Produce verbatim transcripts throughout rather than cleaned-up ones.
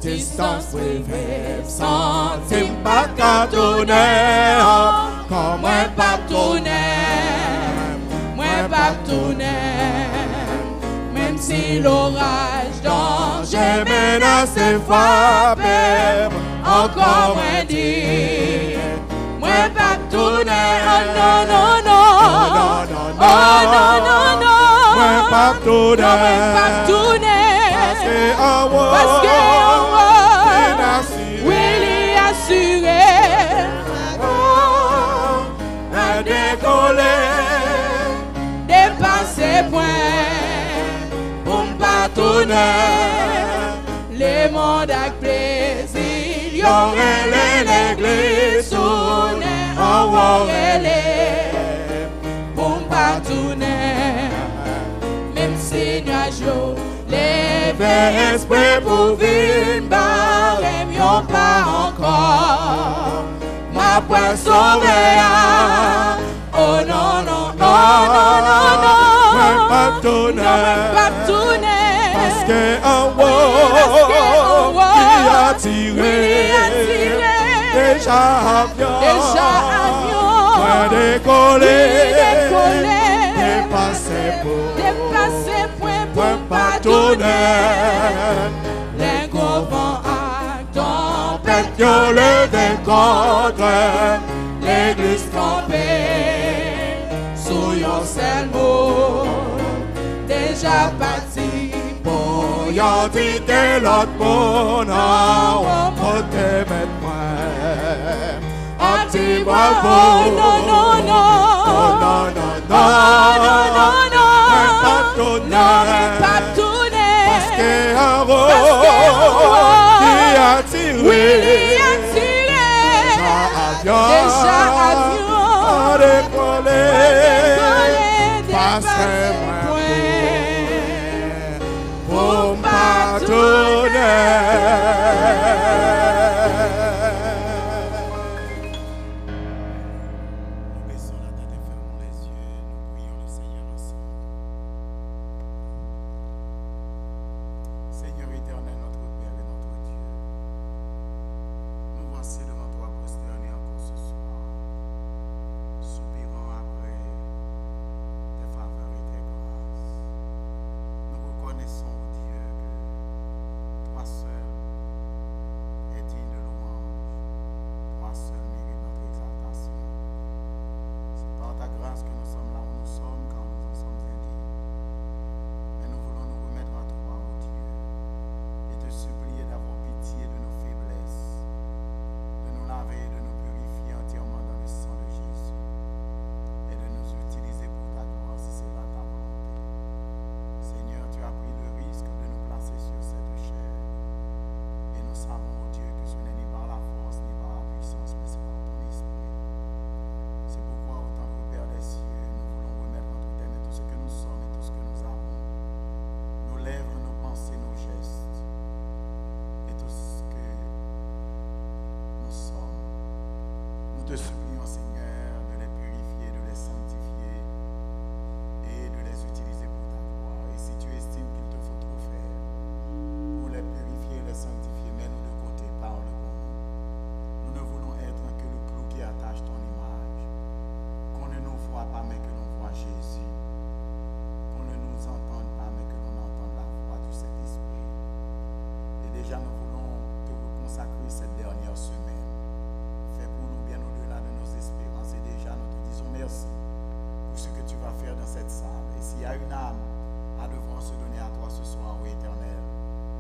Distans prive m, santi m pa ka tounen ankò, mwen p ap tounen, mwen p ap tounen. Menm si loraj, danje, menase frape m, ankò mwen di, mwen p ap tounen. Oh, non, non, non. Oh, non, non, non. Mwen p ap tounen. Non, mwen p ap tounen. Paske anwo, paske anwo, vin asire. Wi, li asire. Mwen dekole, depase pwen pou m pa tounen. Lemonn ak plezi l, yo rele legliz tounen, anwo rele pou m pa tounen. Menm si nyaj yo leve espre pou vin bare m yon pa ankò, m ap wè Sovè a. Oh non, non, non, non, non, non. Mwen p ap tounen. Non, mwen p ap tounen. Paske anwo, paske anwo, ki atire, ki atire, deja avyon, deja avyon, mwen dekole, mwen dekole, depase pwen, depase pwen pou mwen pa tounen. Lè gwo van ak tanpèt yo leve kont legliz kanpe sou yon sèl mo. Deja pati pou yon tite lòt moun anwo pote mèt mwen. An ti bravo. Oh, non, non, non. Oh, non, non, non. Oh, non, non, non. Mwen p ap tounen. Non, mwen p ap tounen. Paske anwo, paske anwo, ki atire, wi, li atire. Deja avyon, deja avyon, an dekole, an dekole, depase pwen pou m pa tounen. Nou baissons la tête et fermons les yeux, nous prions le Seigneur ensemble. Seigneur éternel, notre Père et notre Dieu, nous voici devant toi prosternés encore ce soir, soupirant après tes faveurs et tes grâces. Nous reconnaissons, ô Dieu, que toi seul est digne de louange, toi seul mérite notre exaltation. C'est par ta grâce que nous sommes là où nous sommes, car nous en sommes indignes. Mais nous voulons nous remettre à toi, ô Dieu, et te supplier d'avoir pitié de nos faiblesses, de nous laver et de nous purifier entièrement dans le sang de Jésus, et de nous utiliser pour ta gloire si c'est là ta volonté. Seigneur, tu as pris le risque de nous placer sur cette chair. Et nous savons, ô Dieu, que ce n'est ni par la force, ni par la puissance, mais c'est par ton esprit. C'est pourquoi, ô tendre Père des cieux, nous voulons remettre entre tes mains tout ce que nous sommes et tout ce que nous avons. Nos lèvres, nos pensées, nos gestes et tout ce que nous sommes. Nous te supplions, Seigneur, de les purifier, de les sanctifier et de les utiliser pour ta gloire. Et si tu estimes qu'il te faut trop faire pour les purifier et les sanctifier, mets-nous de côté, parle pour nous. Nous ne voulons être que le clou qui attache ton image. Qu'on ne nous voit pas, mais que l'on voit Jésus. Qu'on ne nous entende pas, mais que l'on entende la voix du Saint-Esprit. Et déjà, nous voulons te reconsacrer cette dernière semaine. Fais pour nous bien au-delà de nos espérances. Et déjà, nous te disons merci pour ce que tu vas faire dans cette salle. Et s'il y a une âme à devoir se donner à toi ce soir, ô Éternel,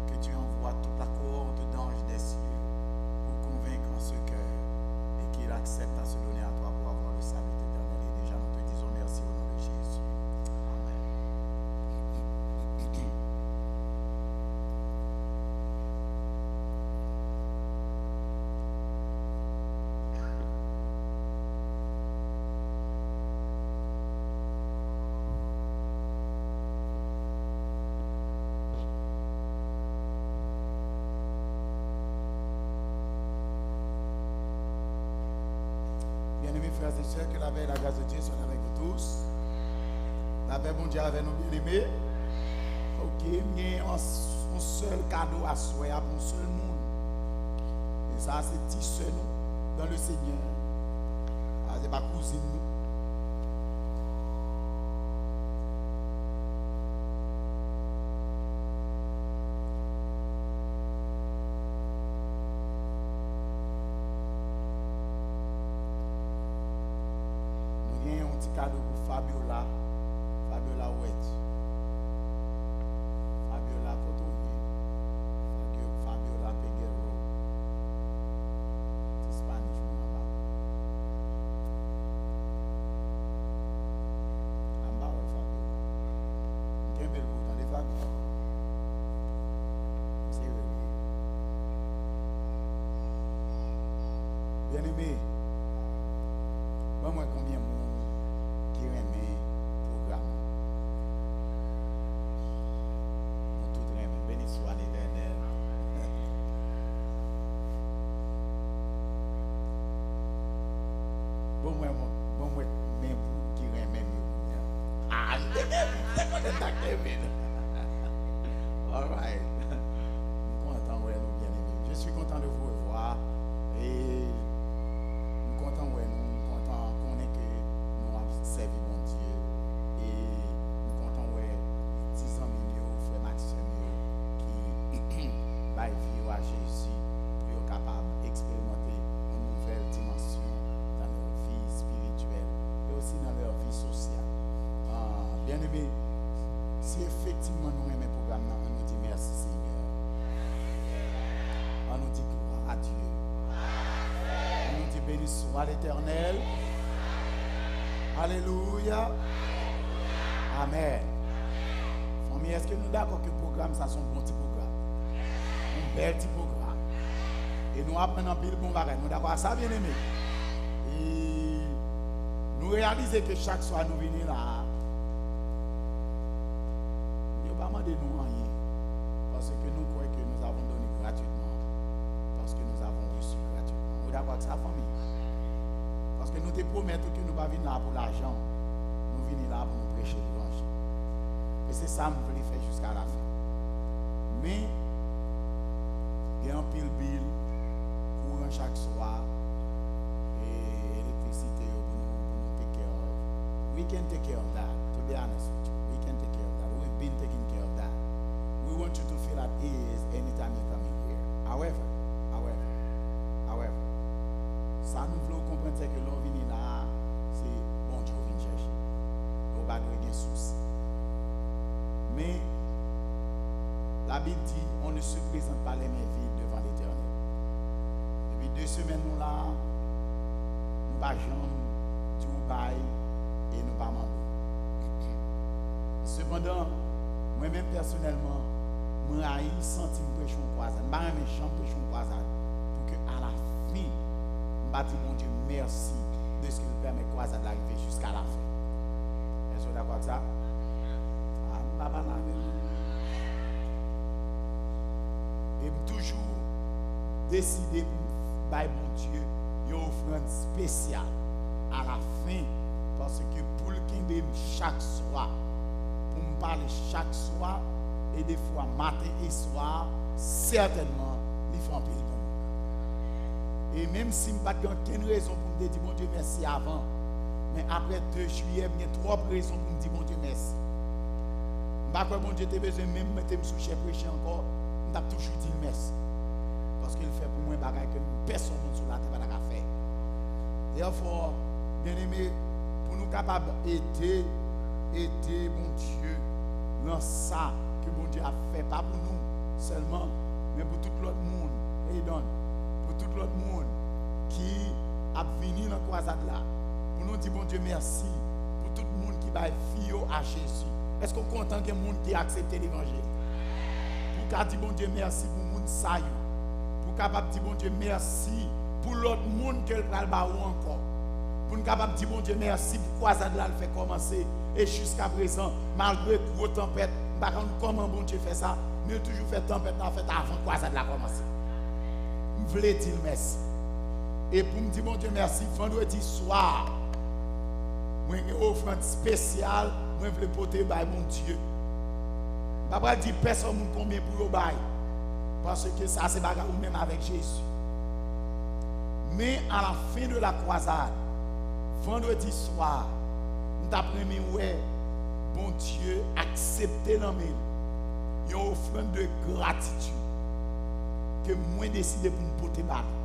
que tu envoies toute ta cohorte d'anges des cieux pour convaincre ce cœur et qu'il accepte à se donner à toi pour avoir le salut éternel. Et déjà, nous te disons merci au nom de Jésus. Amen. Bien-aimés frères et sœurs, que la paix et la grâce de Dieu soient avec vous tous. Lapè Bondye avè nou, byeneme. Ok, m gen yon, yon sèl kado aswè a pou yon sèl moun. E sa, se ti sè nou dans le Seigneur. A, se pa kouzin nou. Nou gen yon ti kado pou Fabiola. Fabiola Wet. Fabiola, kote w ye? Fabio-, Fabiola Peguero. Ti Spanish moun anba. Anba wè Fabiola. M kenbe l pou w tande Fabiola. M serye l. Byeneme, ban mwen konbyen moun ki renmen pwogram nan. Nou tout renmen. Beni swa Letènèl. Bon, mwen, bon, mwen, men moun ki renmen m yo kounye a. Ah, m te gen, m te konnen sa k te vin. All right. M kontan wè nou, byeneme. Je suis content de vous revoir. E m kontan wè nou, m kontan konnen ke nou ap sèvi Bondye. E m kontan wè ti zanmi m yo, frè m ak sè m yo ki bay vi yo a Jezi pou yo kapab eksperimante yon nouvèl dimansyon dans leur vie spirituelle et aussi dans leur vie sociale. Ah, byeneme, si efektivman nou renmen pwogram nan, ann nou di mèsi, Senyè. Ann nou di glwa a Dye. Ann nou di beni swa Letènèl. Alelouya. Amèn. Fanmi, èske nou dakò ke pwogram sa se yon bon ti pwogram? Yon bèl ti pwogram. E nou aprann anpil bon bagay. Nou dakò ak sa, byeneme? E nou reyalize ke chak swa nou vini la, yo pa mande nou anyen. Paske nou kwè ke nous avons donné gratuitement. Parce que nous avons reçu gratuitement. Ou dakò ak sa, fanmi? Paske nou te pwomèt ou ke nou pa vin la pou lajan. Nou vini la pou nou preche levanjil. E se sa m vle fè jiska lafen. Men, gen anpil bil, kouran chak swa, e elektrisite yo pou nou, pou nou take care of. We can take care of that, to be honest with you. We can take care of that. We've been taking care of that. We want you to feel at ease anytime you're coming here. However, however, however, sa nou vle w konprann, se ke lè w vini la a, se Bondye w vin chèche. Ou pa dwe gen sousi. Men, Labib di, on ne se présente pas les mains vides devant l'Éternel. Depi de semèn nou la, nou pa janm di w bay e nou pa mande w. Sepandan, mwen menm pèsonèlman, mwen rayi santi m preche yon kwazad. M pa renmen jan m preche yon kwazad. Pou ke alafen, m pa di Bondye mèsi dèske l pèmèt kwazad la rive jiska lafen. Èske w dakò ak sa? Ah, m pa pale avè nou. E m toujou deside pou m bay Bondye yon ofrann espesyal alafen, paske pou l kenbe m chak swa, pou m pale chak swa, e defwa maten e swa, sètènman, li fè anpil pou mwen. E menm si m pa t gen okenn rezon pou m te di Bondye mèsi avan, men apre de jiyè, m gen twòp rezon pou m di Bondye mèsi. M pa kwè Bondye te bezwen menm mete m sou chè preche ankò, m t ap toujou di l mèsi. Paske l fè pou mwen bagay ke pèsonn moun sou latè pa ta ka fè. Therefore, byeneme, pou nou kapab ede, ede Bondye nan sa ke Bondye ap fè, pa pou nou sèlman, men pou tout lòt moun, Eydon, pou tout lòt moun ki ap vini nan kwazad la, pou nou di Bondye mèsi pou tout moun ki bay vi yo a Jezi. Èske w kontan gen moun ki aksepte levanjil? Pou w ka di Bondye mèsi pou moun sa yo. Pou w kapab di Bondye mèsi pou lòt moun ke l pral ba ou ankò. Pou n kapab di Bondye mèsi pou kwazad la l fè kòmanse e jiska prezan, malgre gwo tanpèt, m pa konn kòman Bondye fè sa, men l toujou fè tanpèt la fèt avan kwazad la kòmanse. M vle di l mèsi. E pou m di Bondye mèsi, vandredi swa, mwen gen ofrann espesyal mwen vle pote bay Bondye. M pa pral di pèsonn moun konbyen pou yo bay. Paske sa se bagay ou menm avèk Jezi. Men a la fen de la kwazad, vandredi swa, m t ap renmen wè Bondye aksepte nan men l yon ofrann de gratitid ke mwen deside pou m pote ba li.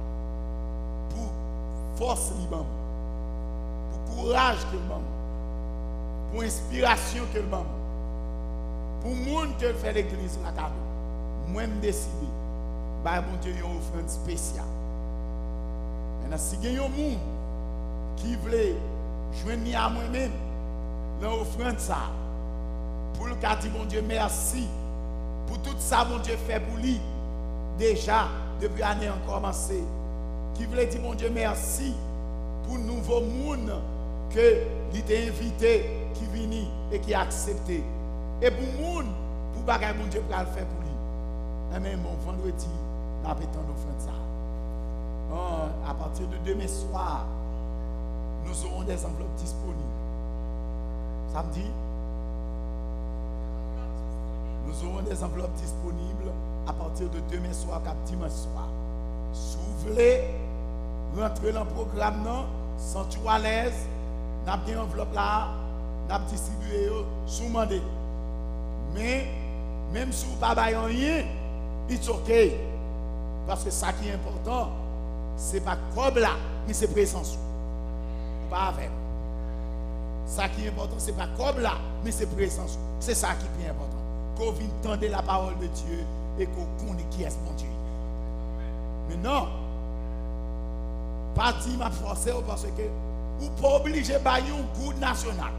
Pou fòs li ban m, pou kouraj ke l ban m, pou enspirasyon ke l ban m, pou moun ke l fè legliz la kado. Mwen, m deside bay Bondye yon ofrann espesyal. Mentnan, si gen yon moun ki vle jwenn li a mwen menm nan ofrann sa a, pou l ka di Bondye mèsi pou tout sa Bondye fè pou li deja depi ane an kòmanse, ki vle di Bondye mèsi pou nouvo moun ke li te envite, ki vini e ki aksepte, e pou moun, pou bagay Bondye pral fè pou li. Enben, bon, vandredi, n ap etann ofrann sa a. Euh, à partir de demain soir, nous aurons des enveloppes disponibles. Samdi, nous aurons des enveloppes disponibles à partir de demain soir, k ap dimanch swa. Si w vle rantre nan pwogram nan, santi w alèz, n ap gen anvlòp la, n ap distribye yo si w mande. Men, menm si w pa bay anyen, it's okay. Paske sa ki enpòtan, se pa kòb la, men se prezans ou. Ou pa avè m. Sa ki enpòtan, se pa kòb la, men se prezans ou. Se sa ki pi enpòtan. Ke w vin tande la parole de Dieu e ke w konnen kiyès Bondye ye. Mentnan, pa di m ap fòse w, paske ou pa oblije bay yon goud nasyonal.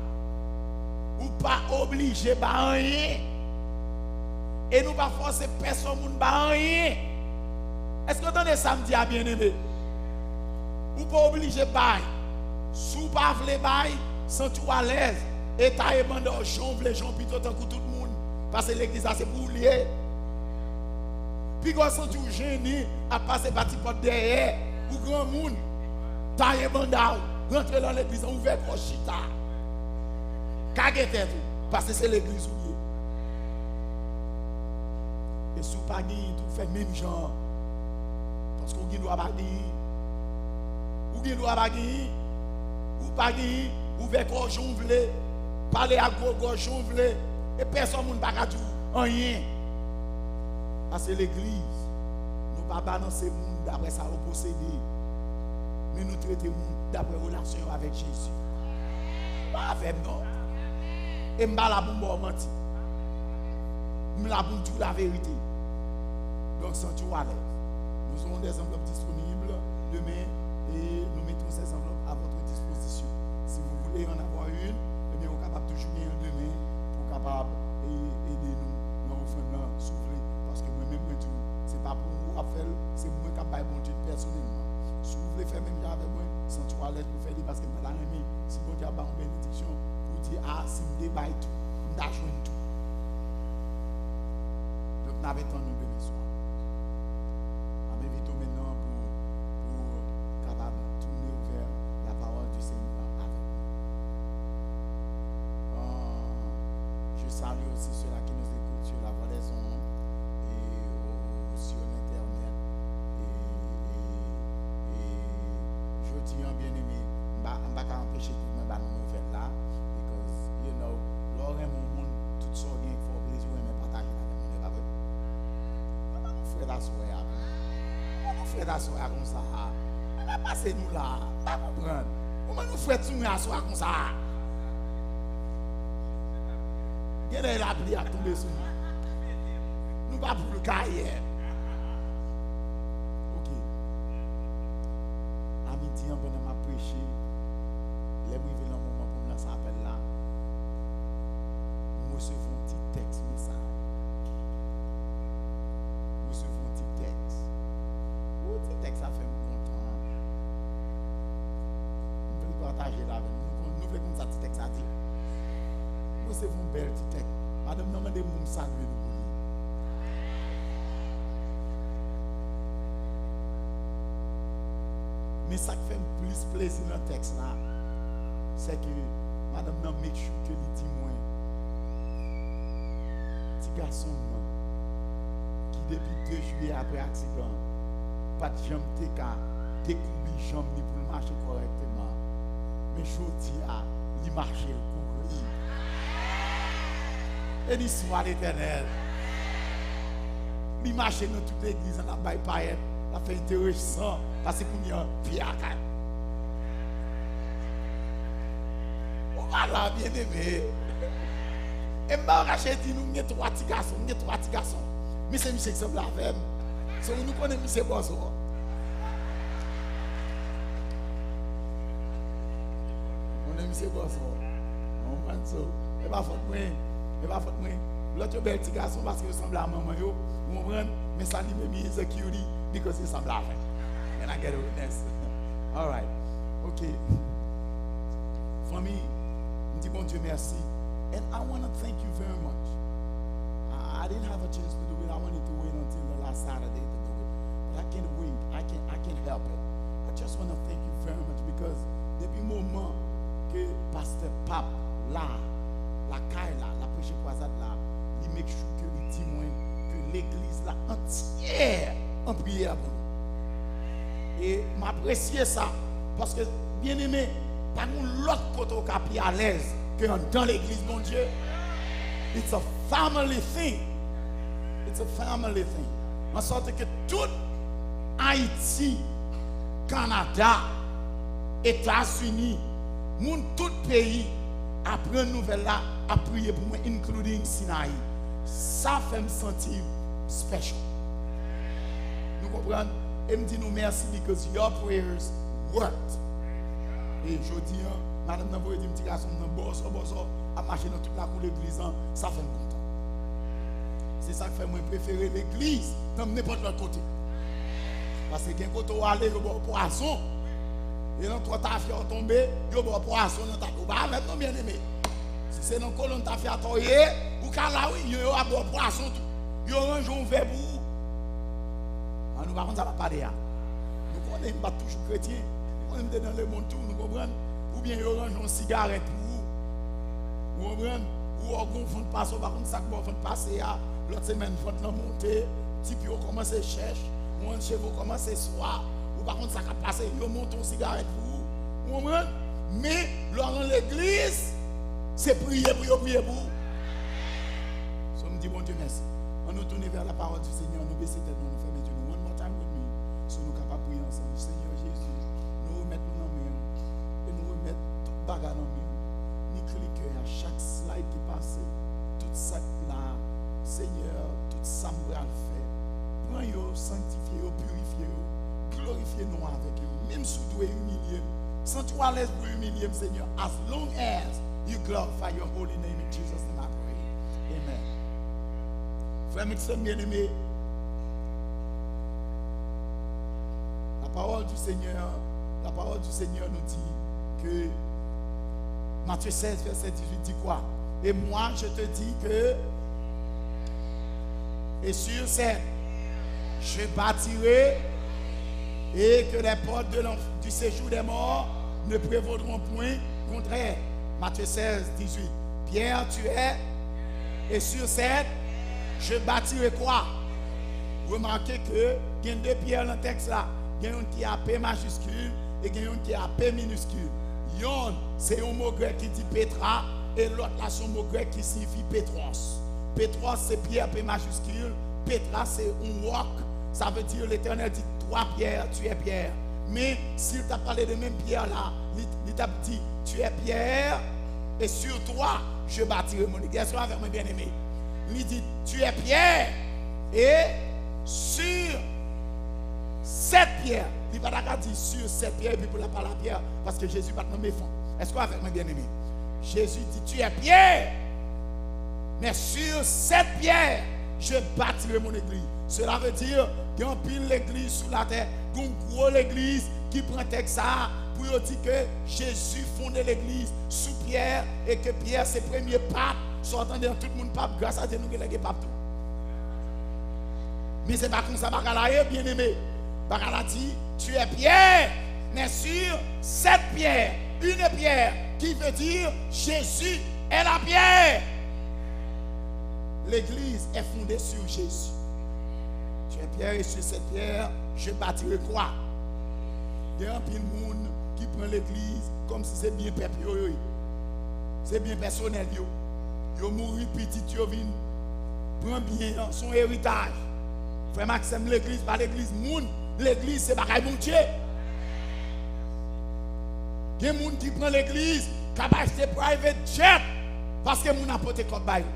Ou pa oblije bay anyen. E nou pa fòse pèsonn moun bay anyen. Èske w tande sa m di a, byeneme? Ou pa oblije bay. Si w pa vle bay, santi w alèz. E taye banda w jan w vle, jan w pito tankou tout moun. Paske legliz la se pou w li ye. Piga w santi w jennen ap pase pa ti pòt dèyè. Ou granmoun. Taye banda w. Rantre nan legliz la, ouvè kò w chita. Kage tèt ou. Paske se legliz ou ye. E si w pa genyen tou, fè menm jan an. Paske w gen dwa pa genyen. Ou gen dwa pa genyen. Ou pa genyen. Ouvè kò w jan w vle. Pale ak gwo gòj jan w vle. E pèsonn moun pa ka di w anyen. Paske legliz, nou pa balanse moun daprè sa yo posede. Men nou trete moun daprè relasyon yo avèk Jezi. Pa avè m, non. E m pa la pou m ba w manti. M la pou m di w laverite. Donk, santi w alèz. Nous aurons des enveloppes disponibles demain et nous mettrons ces enveloppes à votre disposition. Si vous voulez en avoir une, eh bien, ou kapab toujou gen yon demen pou w kapab e, ede nou nan ofrann nan, si w vle. Paske mwen menm, mwen di w, se pa pou ou ap fè l, se mwen k ap bay Bondye pèsonèlman. Si w vle fè menm jan avèk mwen, santi w alèz pou w fè li, paske m pa ta renmen, si Bondye ap ba w yon benediksyon, pou w di, a, si m te bay tou, m ta jwenn tou. Donk, n ap etann nou demen swa. M ap envite w mentnan pou, pou kapab tourner vers la parole du Seigneur avec nous. Euh, je salue aussi ceux-là qui nous écoutent sur la voie des ondes et au- sur l'internet. Et, et, et jodi an, byeneme, m pa, m pa ka anpeche tout mwen ba nou nouvèl la, because, you know, lè w renmen yon moun, tout sa w gen, fò w plezi, w renmen pataje l avèk moun, e pa vre? Kòman nou frèt aswè a? Kòman nou frèt aswè a konsa a? Sa k ap pase nou la a? M pa konprann. Kòman nou frèt sou mwen aswè a konsa a? Genlè lapli ap tonbe sou nou. Nou pa pou l kayè. Ok. A midi an, pandan m ap preche, lè m rive nan moman pou m lanse apèl la, m resevwa yon ti tèks mesaj. M resevwa yon ti tèks. Ou, ti tèks la fè m kontan. M vle pataje l avè nou. Nou konn, nou vle konn sa ti tèks la di? M resevwa yon bèl ti tèks. Madanm nan mande m pou m salye nou pou li. Men sa k fè m plis plezi nan tèks la, se ke madanm nan make sure ke li di mwen, ti gason m nan, ki depi de Li apre aksidan, pa t janm te ka dekoubi janm li pou l mache kòrèkteman. Men jodi a, li mache, l kouri. Beni swa Letènèl. Li mache nan tout legliz an, l ap bay payèt, l ap fè enteresan, paske kounye a, pye a ka. Ou pa la, byeneme. E m pa kache di nou, m gen twa ti gason, m gen twa ti gason. Men se misye ki sanble avè m. So, nou konnen misye bòs ou. Konnen misye bòs ou. Ou konprann? So, e pa fòt mwen. E pa fòt mwen. Lòt yo bèl ti gason paske yo sanble a manman yo. Ou konprann? Men sa li menm, he is a cutie because li sanble avè m. Can I get a witness? Alright. Ok. Fanmi, m di Bondye mèsi. And I want to thank you very much. I, I didn't have a chance to do it. I wanted to wait until the last Saturday to do it. But I can't wait. I can't, I can't help it. I just want to thank you very much because depi moman ke pastè Pap la, lakay la, l ap preche kwazad la, li make sure ke li di mwen ke legliz la antyè an priyè pou nou. E m apresye sa, paske, byeneme, pa gen lòt kote w ka pi alèz ke anndan legliz Bondye. It's a family thing. It's a family thing. An sòt ke tout Ayiti, Kanada, Etazini, moun tout peyi aprann nouvèl la, ap priye pou mwen, including Sinayi. Sa fè m santi m special. Nou konprann? E m di nou mèsi because your prayers worked. E jodi a, madanm nan voye di m ti gason m nan bòsò bòsò ap mache nan tout lakou legliz lan, sa fè m kontan. Se sa k fè mwen prefere legliz nan nenpòt lòt kote. Paske gen kote w ale, yo ba w pwazon. E nan twò tafya w tonbe, yo ba w pwazon nan tafya. Ou pa avè m non, byeneme. Si se nan kolonn tafya ta w ye, ou ka la wi, yo, yo ap ba w pwazon tou. Yo ranje yon vè pou ou. An, nou pa konn sa m ap pale a. Nou konnen m pa t toujou kretyen. Nou konnen m te nan lemonn tou, nou konprann? Oubyen yo ranje yon sigarèt pou ou. Ou konprann? Ou wè w gen yon vant pase, ou pa konn sa k ba w vant pase a. Lòt semèn, vant lan monte, ti pye w kòmanse chèch, ou konprann, cheve w kòmanse swa. Ou pa konn sa k ap pase, yo monte yon sigarèt pou ou. Ou konprann? Men, lè w nan legliz, se priye pou yo priye pou ou. So, m di Bondye mèsi. An nou tounen vè la parole du Seigneur, nou bese tèt nou, nou fèmen je nou. One more time with me. So nou kapab priye ansanm. Senyè Jezi, nou remèt nou nan men w. E nou remèt tout bagay nan men w. Ni klikè a, chak slide ki pase, tout sa k la, Senyè, tout sa m pral fè. Pran yo, sanktifye yo, pirifye yo, glorifye non w avèk yo. Menm si w dwe imilye m, santi w alèz pou imilye m, Senyè, as long as you glorify your holy name in Jesus' name I pray. Amen. Frè m ak sè m byeneme, la parole du Seigneur, la parole du Seigneur nous dit que Matthieu seize, verset dix-huit dit quoi? Et moi, je te dis que, et sur cette, je bâtirai, et que les portes de l'enf- du séjour des morts ne prévaudront point contre elle. Matthieu seize, dix-huit. Pierre, tu es, et sur cette, je bâtirai quoi? Remake ke gen de Pyè nan tèks la. Gen youn ki a P majiskil e gen youn ki a P miniskil. Youn, se yon mo grèk ki di petra, e lòt la se yon mo grèk ki siyifi petwòs. Petwòs se pyè, P majiskil, petra se yon wòk. Sa vle di, Letènèl di, twa pyè, tu es Pierre. Men, si l t ap pale de menm Pyè la, li, li t ap di, tu es Pierre, et sur toi, je bâtirai mon église. Èske w avèk mwen, byeneme? Li di, tu es Pierre, et sur cette pierre. Li pa ta ka di, sur cette pierre, epi pou l ap pale a Pyè, paske Jezi pa t nan mefon. Èske w avèk mwen, byeneme? Jezi di, tu es Pierre, mais sur cette pierre, je bâtirai mon église. Cela veut dire, gen anpil legliz sou latè, gen yon gwo legliz ki pran tèks sa a pou yo di ke Jezi fonde legliz sou Pyè e ke Pyè se premye pap. Sa w tande an, tout moun pap, gras a Dye nou genlè gen pap tou. Men se pa konsa bagay la ye, byeneme. Bagay la di, tu es Pierre, mais sur cette pierre, une pierre, qui veut dire Jésus est la pierre. L'église est fondée sur Jésus. Tu Pierre et sur cette pierre, je bâtirai quoi? Gen anpil moun ki pran legliz kòmsi se byen pèp yo, yo ye. Se byen pèsonèl yo. Yo mouri, pitit yo vin pran byen an, se yon eritaj. Frè m ak sè m, legliz pa legliz moun, legliz se bagay Bondye. Gen moun ki pran legliz k ap achte private jet paske moun ap pote kòb ba yo.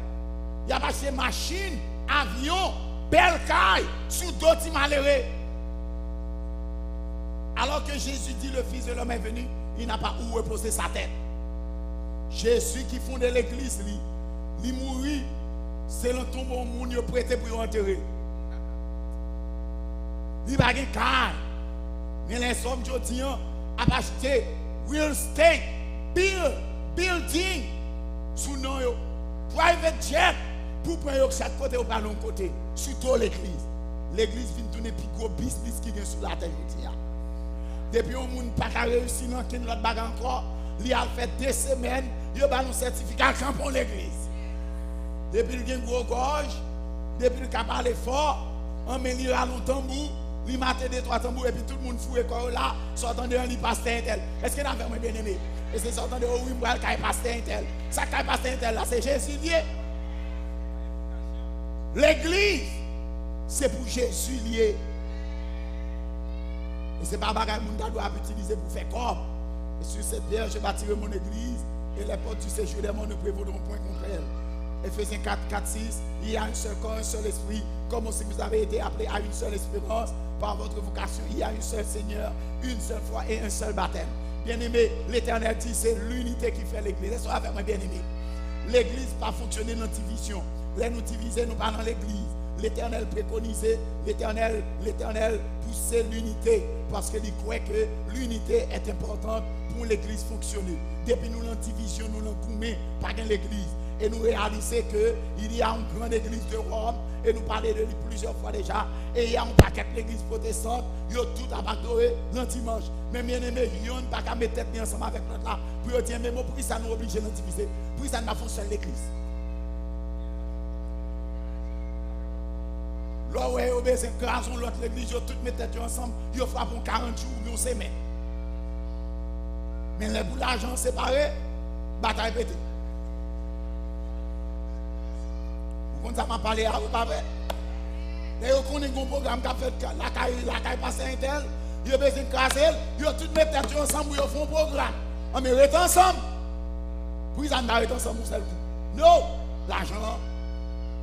Y ap achte machin, avyon, bèl kay sou do ti malere. Alors que Jésus dit, le Fils de l'homme est venu, il n'a pas où reposer sa tête. Jezi ki fonde legliz li, li mouri, se lan tonbo moun yo prete pou yo antere. Li pa gen kay. Men lèzòm jodi an ap achte real estate, build, building sou non yo, private jet pou pran yo chak kote yo pral yon kote sou do legliz. Legliz vin tounen pi gwo biznis ki gen sou latè jodi a. Depi yon moun pa ka reyisi nan kenn lòt bagay ankò, li al fè de semèn, yo ba l yon sètifika kanpe yon legliz. Depi l gen gwo gòj, depi l ka pale fò, an men li rale yon tanbou, li mate de twa tanbou, epi tout moun foure kò yo la, sa w tande an li pastè entèl. Èske n avè mwen, byeneme? E se sa w tande, o wi, m pral kay pastè entèl. Sa k kay pastè entèl la, se Jezi l ye. Legliz, se pou Jezi l ye. E se pa bagay moun ta dwe ap itilize pou fè kòb. Et sur cette pierre, je bâtirai mon église, et les portes du séjour des morts ne prévaudront point contre elle. Éphésiens quatre, quatre, six, il y a un seul corps, un seul esprit, comme aussi vous avez été appelés à une seule espérance par votre vocation. Il y a un seul Seigneur, une seule foi et un seul baptême. Bien-aimé, l'Éternel dit, c'est l'unité qui fait l'église. Èske w avè mwen, byeneme? Legliz pa fonksyone nan divizyon. Lè nou divize, nou pa nan legliz. Letènèl prekonize, Letènèl, Letènèl pouse linite, paske li kwè ke linite est importante pou legliz fonksyone. Depi nou nan divizyon, nou nan goumen, pa gen legliz. E nou reyalize ke il y a une grande église de Rome, e nou pale de li plizyè fwa deja, e y a yon pakèt legliz pwotestan, yo tout ap adore nan dimanch. Men byeneme, yonn pa ka met tèt li ansanm avèk lòt la pou yo di, enben bon, poukisa nou oblije nan divize? Poukisa n pa fè yon sèl legliz? Lè w wè yo bezwen kraze yon lòt legliz, yo tout met tèt yo ansanm, yo frape yon karant jou oubyen yon semèn. Men lè pou lajan separe, batay pete. Ou konn sa m ap pale a, wi, pa vre? Lè yo konnen gen yon pwogram k ap fèt lakay, lakay pastè entèl, yo bezwen kraze l, yo tout met tèt yo ansanm pou yo fè yon pwogram. Ann men rete ansanm. Poukisa n pa rete ansanm yon sèl kou? Non! Lajan an,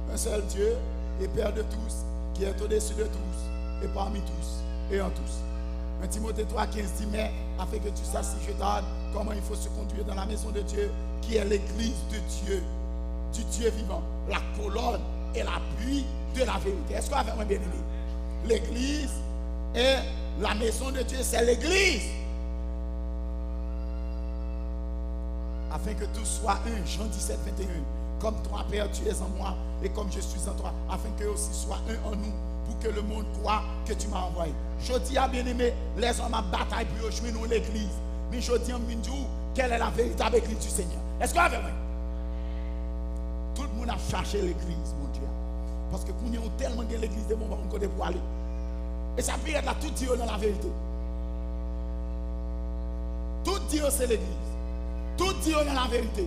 un seul Dieu et Père de tous, qui est au-dessus de tous, et parmi tous, et en tous. Un Timothée trois quinze dit, mais afin que tu saches, si je tarde, comment il faut se conduire dans la maison de Dieu, qui est l'église de Dieu, du Dieu vivant, la colonne et l'appui de la vérité. Èske w avè mwen, byeneme? L'église est la maison de Dieu, c'est l'église. Afin que tous soient un, Jean dix-sept, vingt et un. Comme toi, Père, tu es en moi, et comme je suis en toi, afin qu'eux aussi soient un en nous, pour que le monde croie que tu m'as envoyé. Jodi a, byeneme, lèzòm ap batay pou yo jwenn yon legliz. Men jodi a, m vin di w, quelle est la véritable église du Seigneur? Èske w avè mwen? Tout moun ap chache legliz, Bondye a. Paske kounye a, ou tèlman gen legliz, depi w pa konn kote pou ale. E sa pi rèd la, tout di yo nan laverite. Tout di yo se legliz. Tout di yo nan laverite.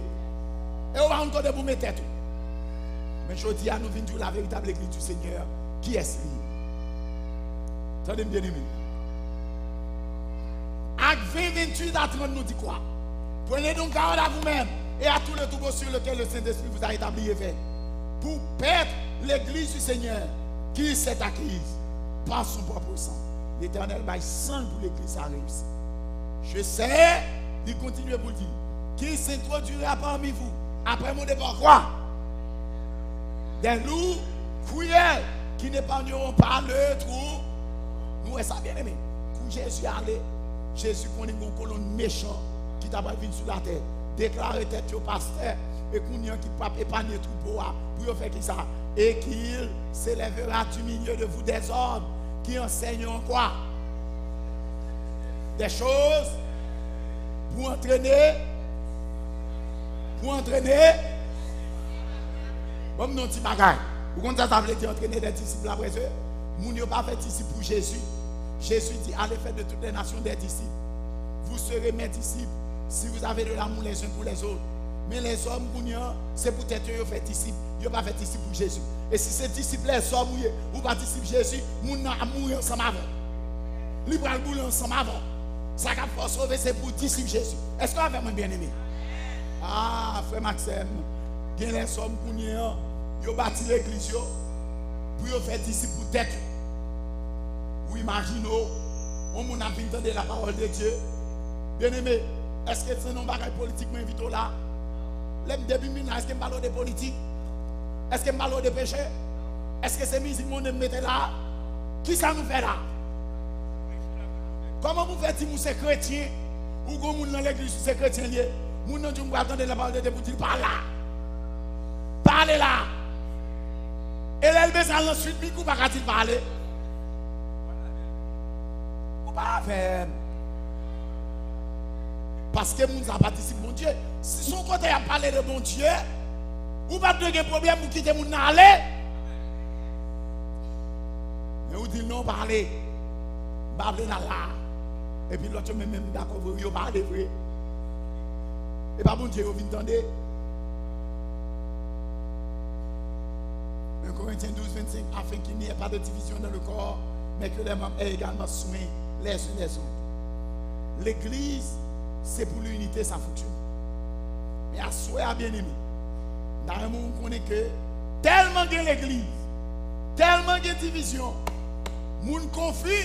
E ou pa konn kote pou met tèt ou. Men jodi a, nou vin di w la véritable église du Seigneur, kiyès li ye? Tande m, byeneme. Actes vingt, vingt-huit à trente nous dit quoi? Prenez donc garde à vous-même et à tout le troupeau sur lequel le Saint-Esprit vous a établi évêque, pour paître l'église du Seigneur, qui s'est acquise par son propre sang. Letènèl bay san l pou legliz sa reyisi. Je sais, li kontinye pou l di, qu'il s'introduira parmi vous après mon départ. Quoi? Des loups cruels qui n'épargneront pas le troupeau. Nou wè sa, byeneme. Kou Jezi ale, Jezi konnen gen yon kolonn mechan ki ta pral vin sou latè, deklare tèt yo pastè, e kounye a ki p ap epanye twoupo a, pou yo fè kisa? Et qu'il s'élèvera du milieu de vous des hommes qui enseignent quoi? Des choses pour entraîner, pour entraîner. Ban m non ti bagay. Ou konn sa sa vle di, entraîner des disciples après eux? Moun yo pa fè disip pou Jezi. Jezi di, allez faire de toutes les nations des disciples. Vous serez mes disciples si vous avez de l'amour les uns pour les autres. Men lèzòm kounye a, se pou tèt yo yo fè disip. Yo pa fè disip pou Jezi. E si se disip lèzòm ou ye, ou pa disip Jezi, moun nan ap mouri ansanm avè w. Li pral boule ansanm avè w. Sa k ap fè w sove se pou w disip Jezi. Èske w avè mwen, byeneme? Ah, frè m ak sè m, gen lèzòm kounye a, yo bati legliz yo pou yo fè disip pou tèt yo. Ou imajine w, yon moun ap vin tande la parole de Dieu. Byeneme, èske se nan bagay politik mwen envite w la? Lè m depi m vin la, èske m pale w de politik? Èske m pale w de peche? Èske se mizik monnen m mete la? Kisa nou fè la? Kòman pou fè di m ou se kretyen, ou gon moun nan legliz ou se kretyen li ye, moun nan di w m pral tande la parole de Dieu pou di l pa la. Pa ale la. E lè l bezwen al nan suit big ou pa ka di l pa ale. Ou pa avè m. Paske moun sa pa disip Bondye. Si se yon kote y ap pale de Bondye, ou pa t dwe gen pwoblèm pou kite moun nan ale. Men ou di l non, pa ale. M pa vle n al la. Epi lòt yo menm, menm dakò vre, yo pa ale vre. E pa Bondye yo vin tande. Un Corinthiens douze, vingt-cinq, afin qu'il n'y ait pas de division dans le corps, mais que les membres aient également soin les uns des autres. Legliz, se pou linite sa fonksyone. Men aswè a, byeneme, m ta renmen w konnen ke tèlman gen legliz, tèlman gen divizyon, moun konfi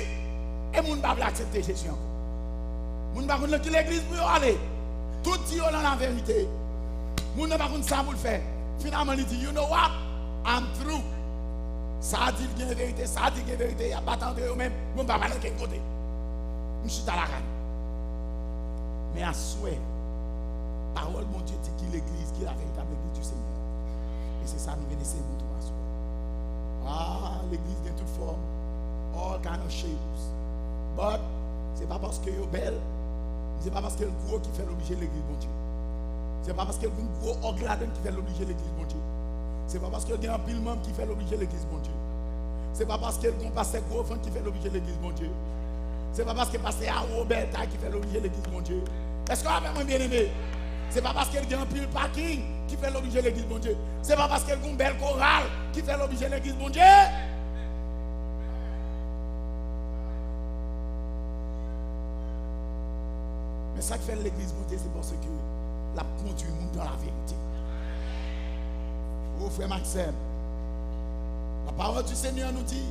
e moun pa vle aksepte Jezi ankò. Moun pa konn nan ki legliz pou yo ale. Tout di yo nan laverite. Moun nan pa konn sa pou l fè. Finalman, li di, you know what? I'm through. Sa a di l gen verite, sa a di l gen verite, y ap batay antre yo menm, mwen m pa pral ankenn kote. M chita lakay m. Men aswè, pawòl Bondye di ki legliz, ki la véritable église du Seigneur. E se sa nou vin eseye montre w aswè. Ah, legliz gen tout fòm, all kind of shapes. But, se pa paske yo bèl, se pa paske l gwo ki fè l oblije legliz Bondye. Se pa paske l gen gwo òg ladan l ki fè l oblije legliz Bondye. Se pa paske l gen anpil manm ki fè l oblije legliz Bondye. Se pa paske l gen yon pastè gwo vant ki fè l oblije legliz Bondye. Se pa paske pastè a wo bèl tay ki fè l oblije legliz Bondye. Èske w avè mwen, byeneme? Se pa paske l gen anpil paking ki fè l oblije legliz Bondye. Se pa paske l gen yon bèl koral ki fè l oblije legliz Bondye. Men sa k fè l legliz Bondye, se paske l ap kondui moun nan laverite. O frè m ak sè m, la parole du Seigneur nous dit,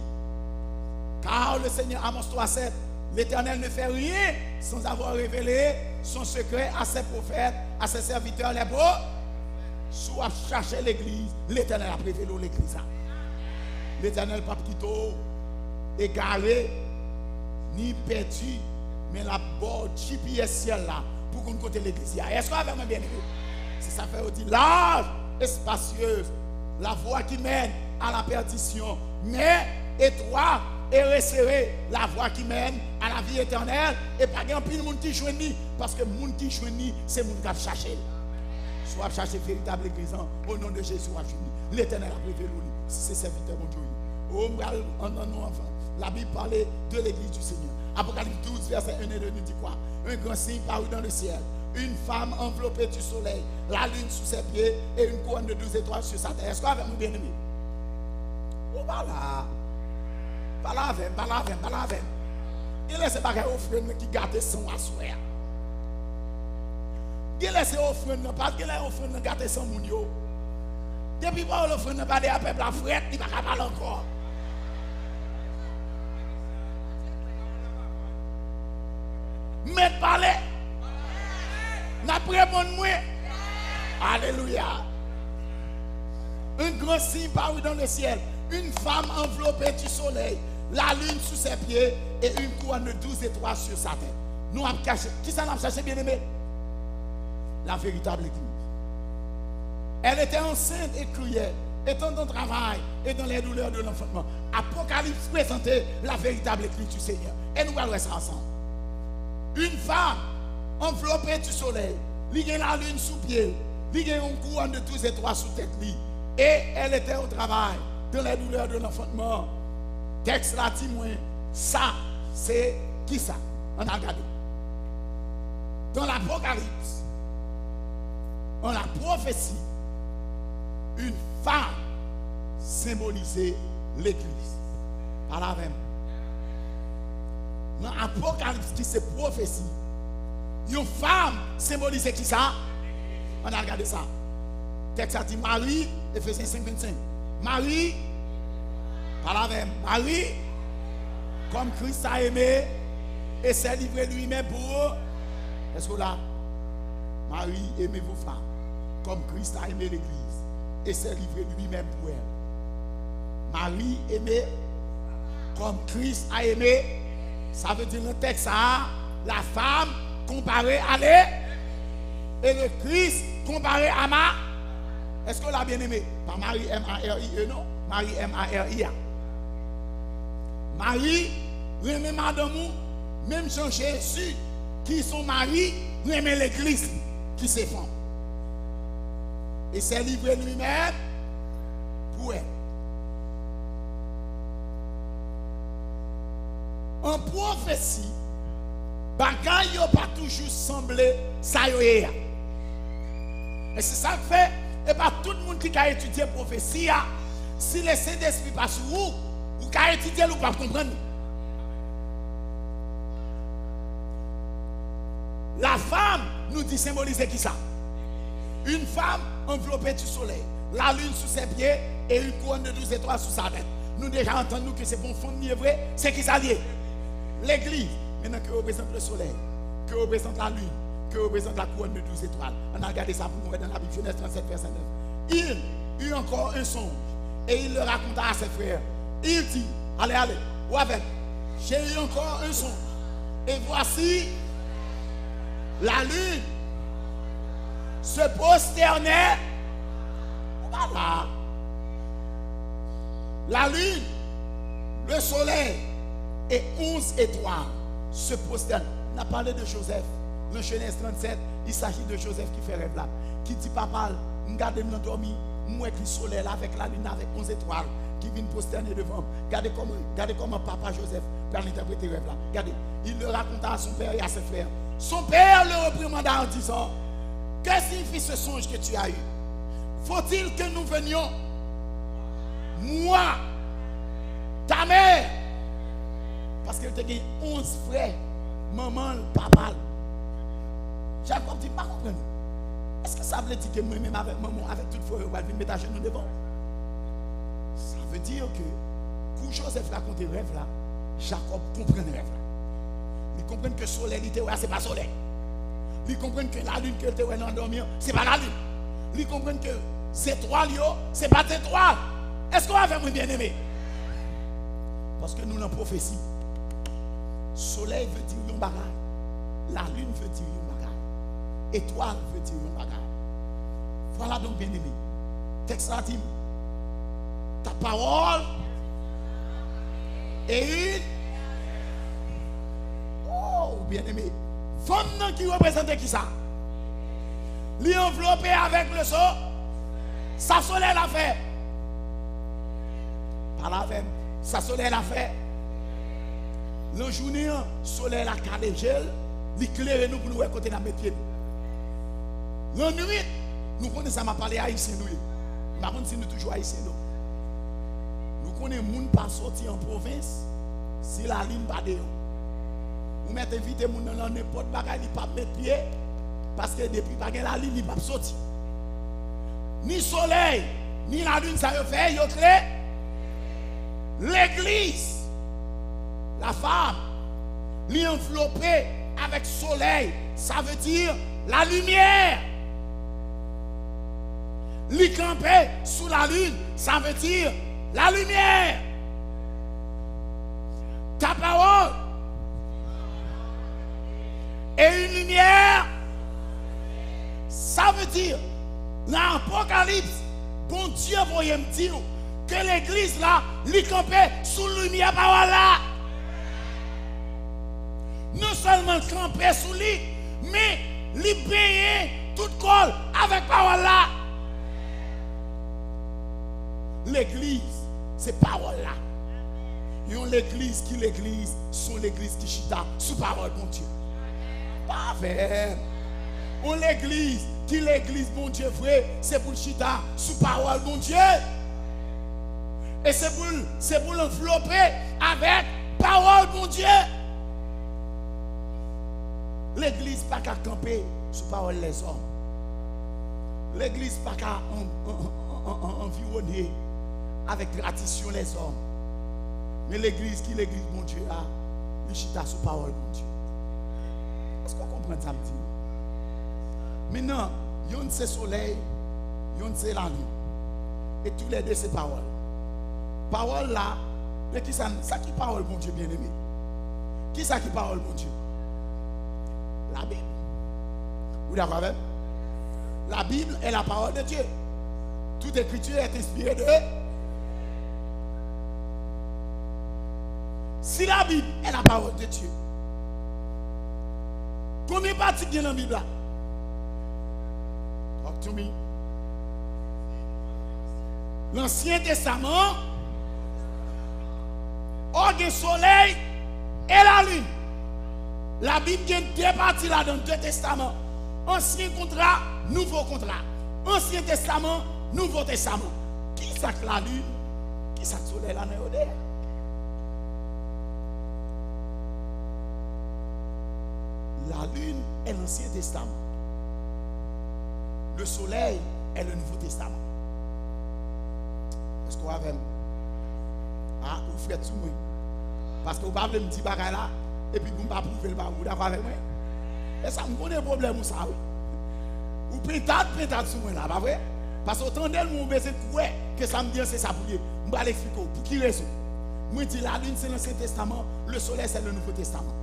car le Seigneur, Amos trois sept, l'Éternel ne fait rien sans avoir révélé son secret à ses prophètes, à ses serviteurs les pro. Si w ap chache legliz, Letènèl ap revele w legliz la. Letènèl p ap kite w egare, ni pèdi, men l ap ba w G P S syèl la pou konn kote legliz la. Èske w avè mwen, byeneme? Se sa fè yo di, large et spacieuse la voie qui mène à la perdition, mais étroite et resserrée la voie qui mène à la vie éternelle. E pa gen anpil moun ki jwenn li, paske moun ki jwenn li, se moun k ap chache l. Si w ap chache veritab legliz lan, au nom de Jésus, w ap jwenn li. Letènèl ap revele w li, si se sèvitè Bondye w ye. O, m pral nan non anvan. La Bible parle de l'église du Seigneur. Apocalypse douze, verset un et deux nous dit quoi? Un grand signe parut dans le ciel. Une femme enveloppée du soleil, la lune sous ses pieds et une couronne de douze étoiles sur sa tête. Èske w avè mwen, byeneme? Ou pa la. Pale avè m, pale avè m, pale avè m. Genlè se bagay ofrann nan ki gate san w aswè a. Genlè se ofrann nan, pa genlè ofrann nan gate san moun yo. Depi pawòl ofrann nan pale a, pèp la frèt, li pa ka pale ankò. Mèt pale. N ap reponn mwen. Alelouya. Un grand signe parut dans le ciel. Une femme enveloppée du soleil, la lune sous ses pieds et une couronne de douze étoiles sur sa tête. Nou ap chache. Kisa n ap chache, byeneme? La véritable église. Elle était enceinte et criait, étant en travail et dans les douleurs de l'enfantement. Apocalypse présentait la véritable église du Seigneur. E nou pral wè sa ansanm. Une femme enveloppée du soleil. Li gen lalin sou pye l. Li gen yon kouwòn de douz etwal sou tèt li. Et elle était au travail dans les douleurs de l'enfantement. Tèks la di mwen, sa se kisa? Ann al gade. Dans l'Apocalypse, dans la prophétie, une femme symbolisait l'église. Pale avè m. Nan Apokalips ki se pwofesi, yon fanm senbolize kisa? Ann al gade sa. Tèks la di Mari, Efezyen senk vennsenk. Mari, pale avè m. Mari, comme Christ a aimé et s'est livré lui-même pour. Èske w la? Marie, aimez vos femmes, comme Christ a aimé l'Église et s'est livré lui-même pour elle. Marie, aimez comme Christ a aimé. Sa vle di nan tèks sa a, la femme comparée à l'é-, et le Christ comparé à ma. Èske w la, byeneme? Pa Mari, M A R I E, non. Mari, M A R I A. Mari, renmen madanm ou, menm jan Jezi, ki son mari, renmen legliz li, ki se fanm. Et s'est livré lui-même pour elle. An pwofesi, bagay yo pa toujou sanble sa yo ye a. E se sa k fè, e pa tout moun ki ka etidye pwofesi a, si Lesentespri pa sou ou, ou ka etidye l, ou p ap konprann li. La femme, nou di, senbolize kisa? Une femme enveloppée du soleil, la lune sous ses pieds et une couronne de douze étoiles sous sa tête. Nou deja antann nou ke se pa yon fanm li ye vre, se kisa li ye? Legliz. Maintenant, que représente le soleil? Que représente la lune? Que représente la couronne de douze étoiles? Ann al gade sa pou nou wè dans la Bible, Genèse trente-sept, verset neuf. Il eut encore un songe, et il le raconta à ses frères. Il dit, allez, allez, ou avè m. J'ai eu encore un songe, et voici, la lune se prosternait. Ou pa la. La lune, le soleil et onze étoiles se prosternent. N ap pale de Joseph. Nan Genèse trente-sept, il s'agit de Joseph ki fè rèv la, ki di papa l, m gade m nan dòmi, m wè ki solèy la avèk lalin la avèk onze etwal ki vin pwostène devan m. Gade kòman, gade kòman papa Joseph pral entèprete rèv la. Gade, il le raconta à son père et à ses frères. Son père le réprimanda en disant, que signifie ce songe que tu as eu? Faut-il que nous venions, moi, ta mère? Paske l te gen onz frè, manman l, papa l. Jakòb di, m pa konprann. Èske sa vle di ke mwen menm avèk manman w, avèk tout frè yo, pral vin met ajenou devan w? Sa vle di ke kou Joseph rakonte rèv la, Jakòb konprann rèv la. Li konprann ke solèy li te wè a, se pa solèy. Li konprann ke lalin ke l te wè nan dòmi an, se pa lalin. Li konprann ke zetwal yo, se pa zetwal. Èske w avè mwen, byeneme? Paske nou nan pwofesi. Solèy vle di yon bagay. Lalin vle di yon bagay. Etwal vle di yon bagay. Vwala donk, byeneme. Tèks la di m, ta pawòl e in. Oh, byeneme. Fanm nan ki reprezante kisa? Li anvlope avèk le so. Sa solèy la fè? Pale avè m. Sa solèy la fè? Nan jounen an, solèy la kale je l, li klere nou pou nou wè kote n ap met pye nou. Lannwit, nou konnen sa m ap pale, Ayisyen nou ye. M pa konn si nou toujou Ayisyen, non. Nou konnen moun pa soti an pwovens si lalin pa deyò. Ou mèt envite moun nan, nan nenpòt bagay, li p ap met pye, paske depi pa gen lalin, li p ap soti. Ni solèy, ni lalin, sa yo fè, yo kle. Legliz, la femme, li anvlope avèk solèy, sa vle di la limyè. Li kanpe sou lalin, sa vle di la limyè. Ta pawòl e yon limyè. Sa vle di, nan Apokalips, Bondye voye m di w ke legliz la, li kanpe sou limyè pawòl la. Non sèlman l kanpe sou li, men li benyen tout kò l avèk pawòl la. Legliz, se pawòl la. Yon legliz ki legliz, se yon legliz ki chita sou pawòl Bondye. Pa avè m. Yon legliz ki legliz Bondye vre, se pou l chita sou pawòl Bondye. E se pou l, se pou l anvlope avèk pawòl Bondye. Legliz pa ka kanpe sou pawòl lèzòm. Legliz pa ka an- an- an- an- anviwone avèk tradisyon lèzòm. Men legliz ki legliz Bondye a, li chita sou pawòl Bondye. Èske w konprann sa m di? Mentnan, yonn se solèy, yonn se lalin. E toulède se pawòl. Pawòl la, men kisa, sa ki pawòl Bondye, byeneme? Kisa ki pawòl Bondye? Labib. Ou dakò avè m? La Bible est la parole de Dieu. Toute écriture est inspirée de. Si la Bible est la parole de Dieu, konbyen pati gen nan Bib la? Talk to me. Lansyen Testaman, o, gen solèy e lalin. Labib gen de pati ladan, de testaman. Ansyen kontra, nouvo kontra. Ansyen testaman, nouvo testaman. Kisa k lalin? Kisa k solèy la nan yo de? La lune est l'Ancien Testament. Le soleil est le Nouveau Testament. Èske w avè m? A, ou frèt sou mwen. Paske ou pa vle m di bagay la, epi pou m pa pwouve l ba ou. Ou dakò avèk mwen? E sa, m konnen pwoblèm ou sa, wi. Ou pentad, pentad sou mwen la, pa vre? Paske ou tande l, men ou bezwen kwè ke sa m di an, se sa pou l ye. M pral eksplike w pou ki rezon. Mwen di, la lune, c'est l'Ancien Testament, le soleil, c'est le Nouveau Testament.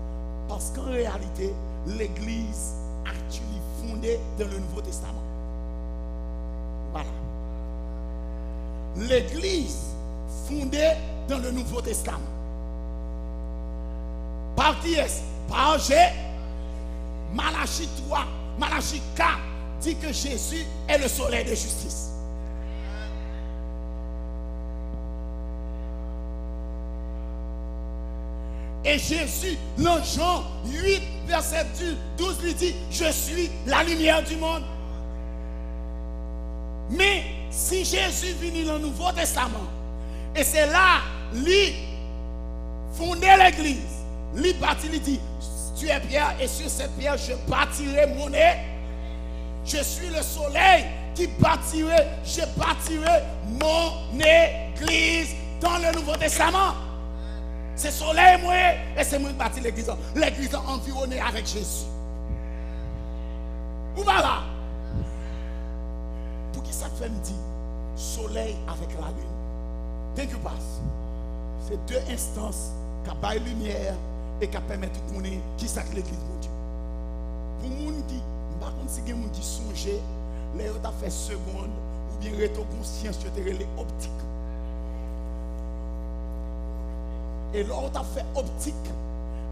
Parce qu'en réalité, l'Église actually fondée dans le Nouveau Testament. Voilà. L'église fondée dans le Nouveau Testament. Par qui est-ce? Par Jésus. Malachie trois, Malachie quatre dit que Jésus est le soleil de justice. E Jezi, nan Jan uit, vèsè douz, li di, "Je suis la lumière du monde." Men, si Jezi vini nan Nouvo Testaman, e se la li fonde legliz, li bati, li di, "Tu es pierre, et sur cette pierre, je bâtirai mon é-, je suis le soleil qui bâtirai, je bâtirai mon église dans le Nouveau Testament." Se solèy mwen ye, e se mwen k bati legliz lan. Legliz lan anviwone avèk Jezi. Ou pa la? Pou ki sa k fè m di solèy avèk lalin? Thank you, Pas. Se de enstans k ap bay limyè e k ap pèmèt ou konnen ki sa k legliz Bondye. Pou moun ki, m pa konn si gen moun ki sonje lè yo t ap fè segonn oubyen reto konsyans, yo te rele optik. E lè w t ap fè optik,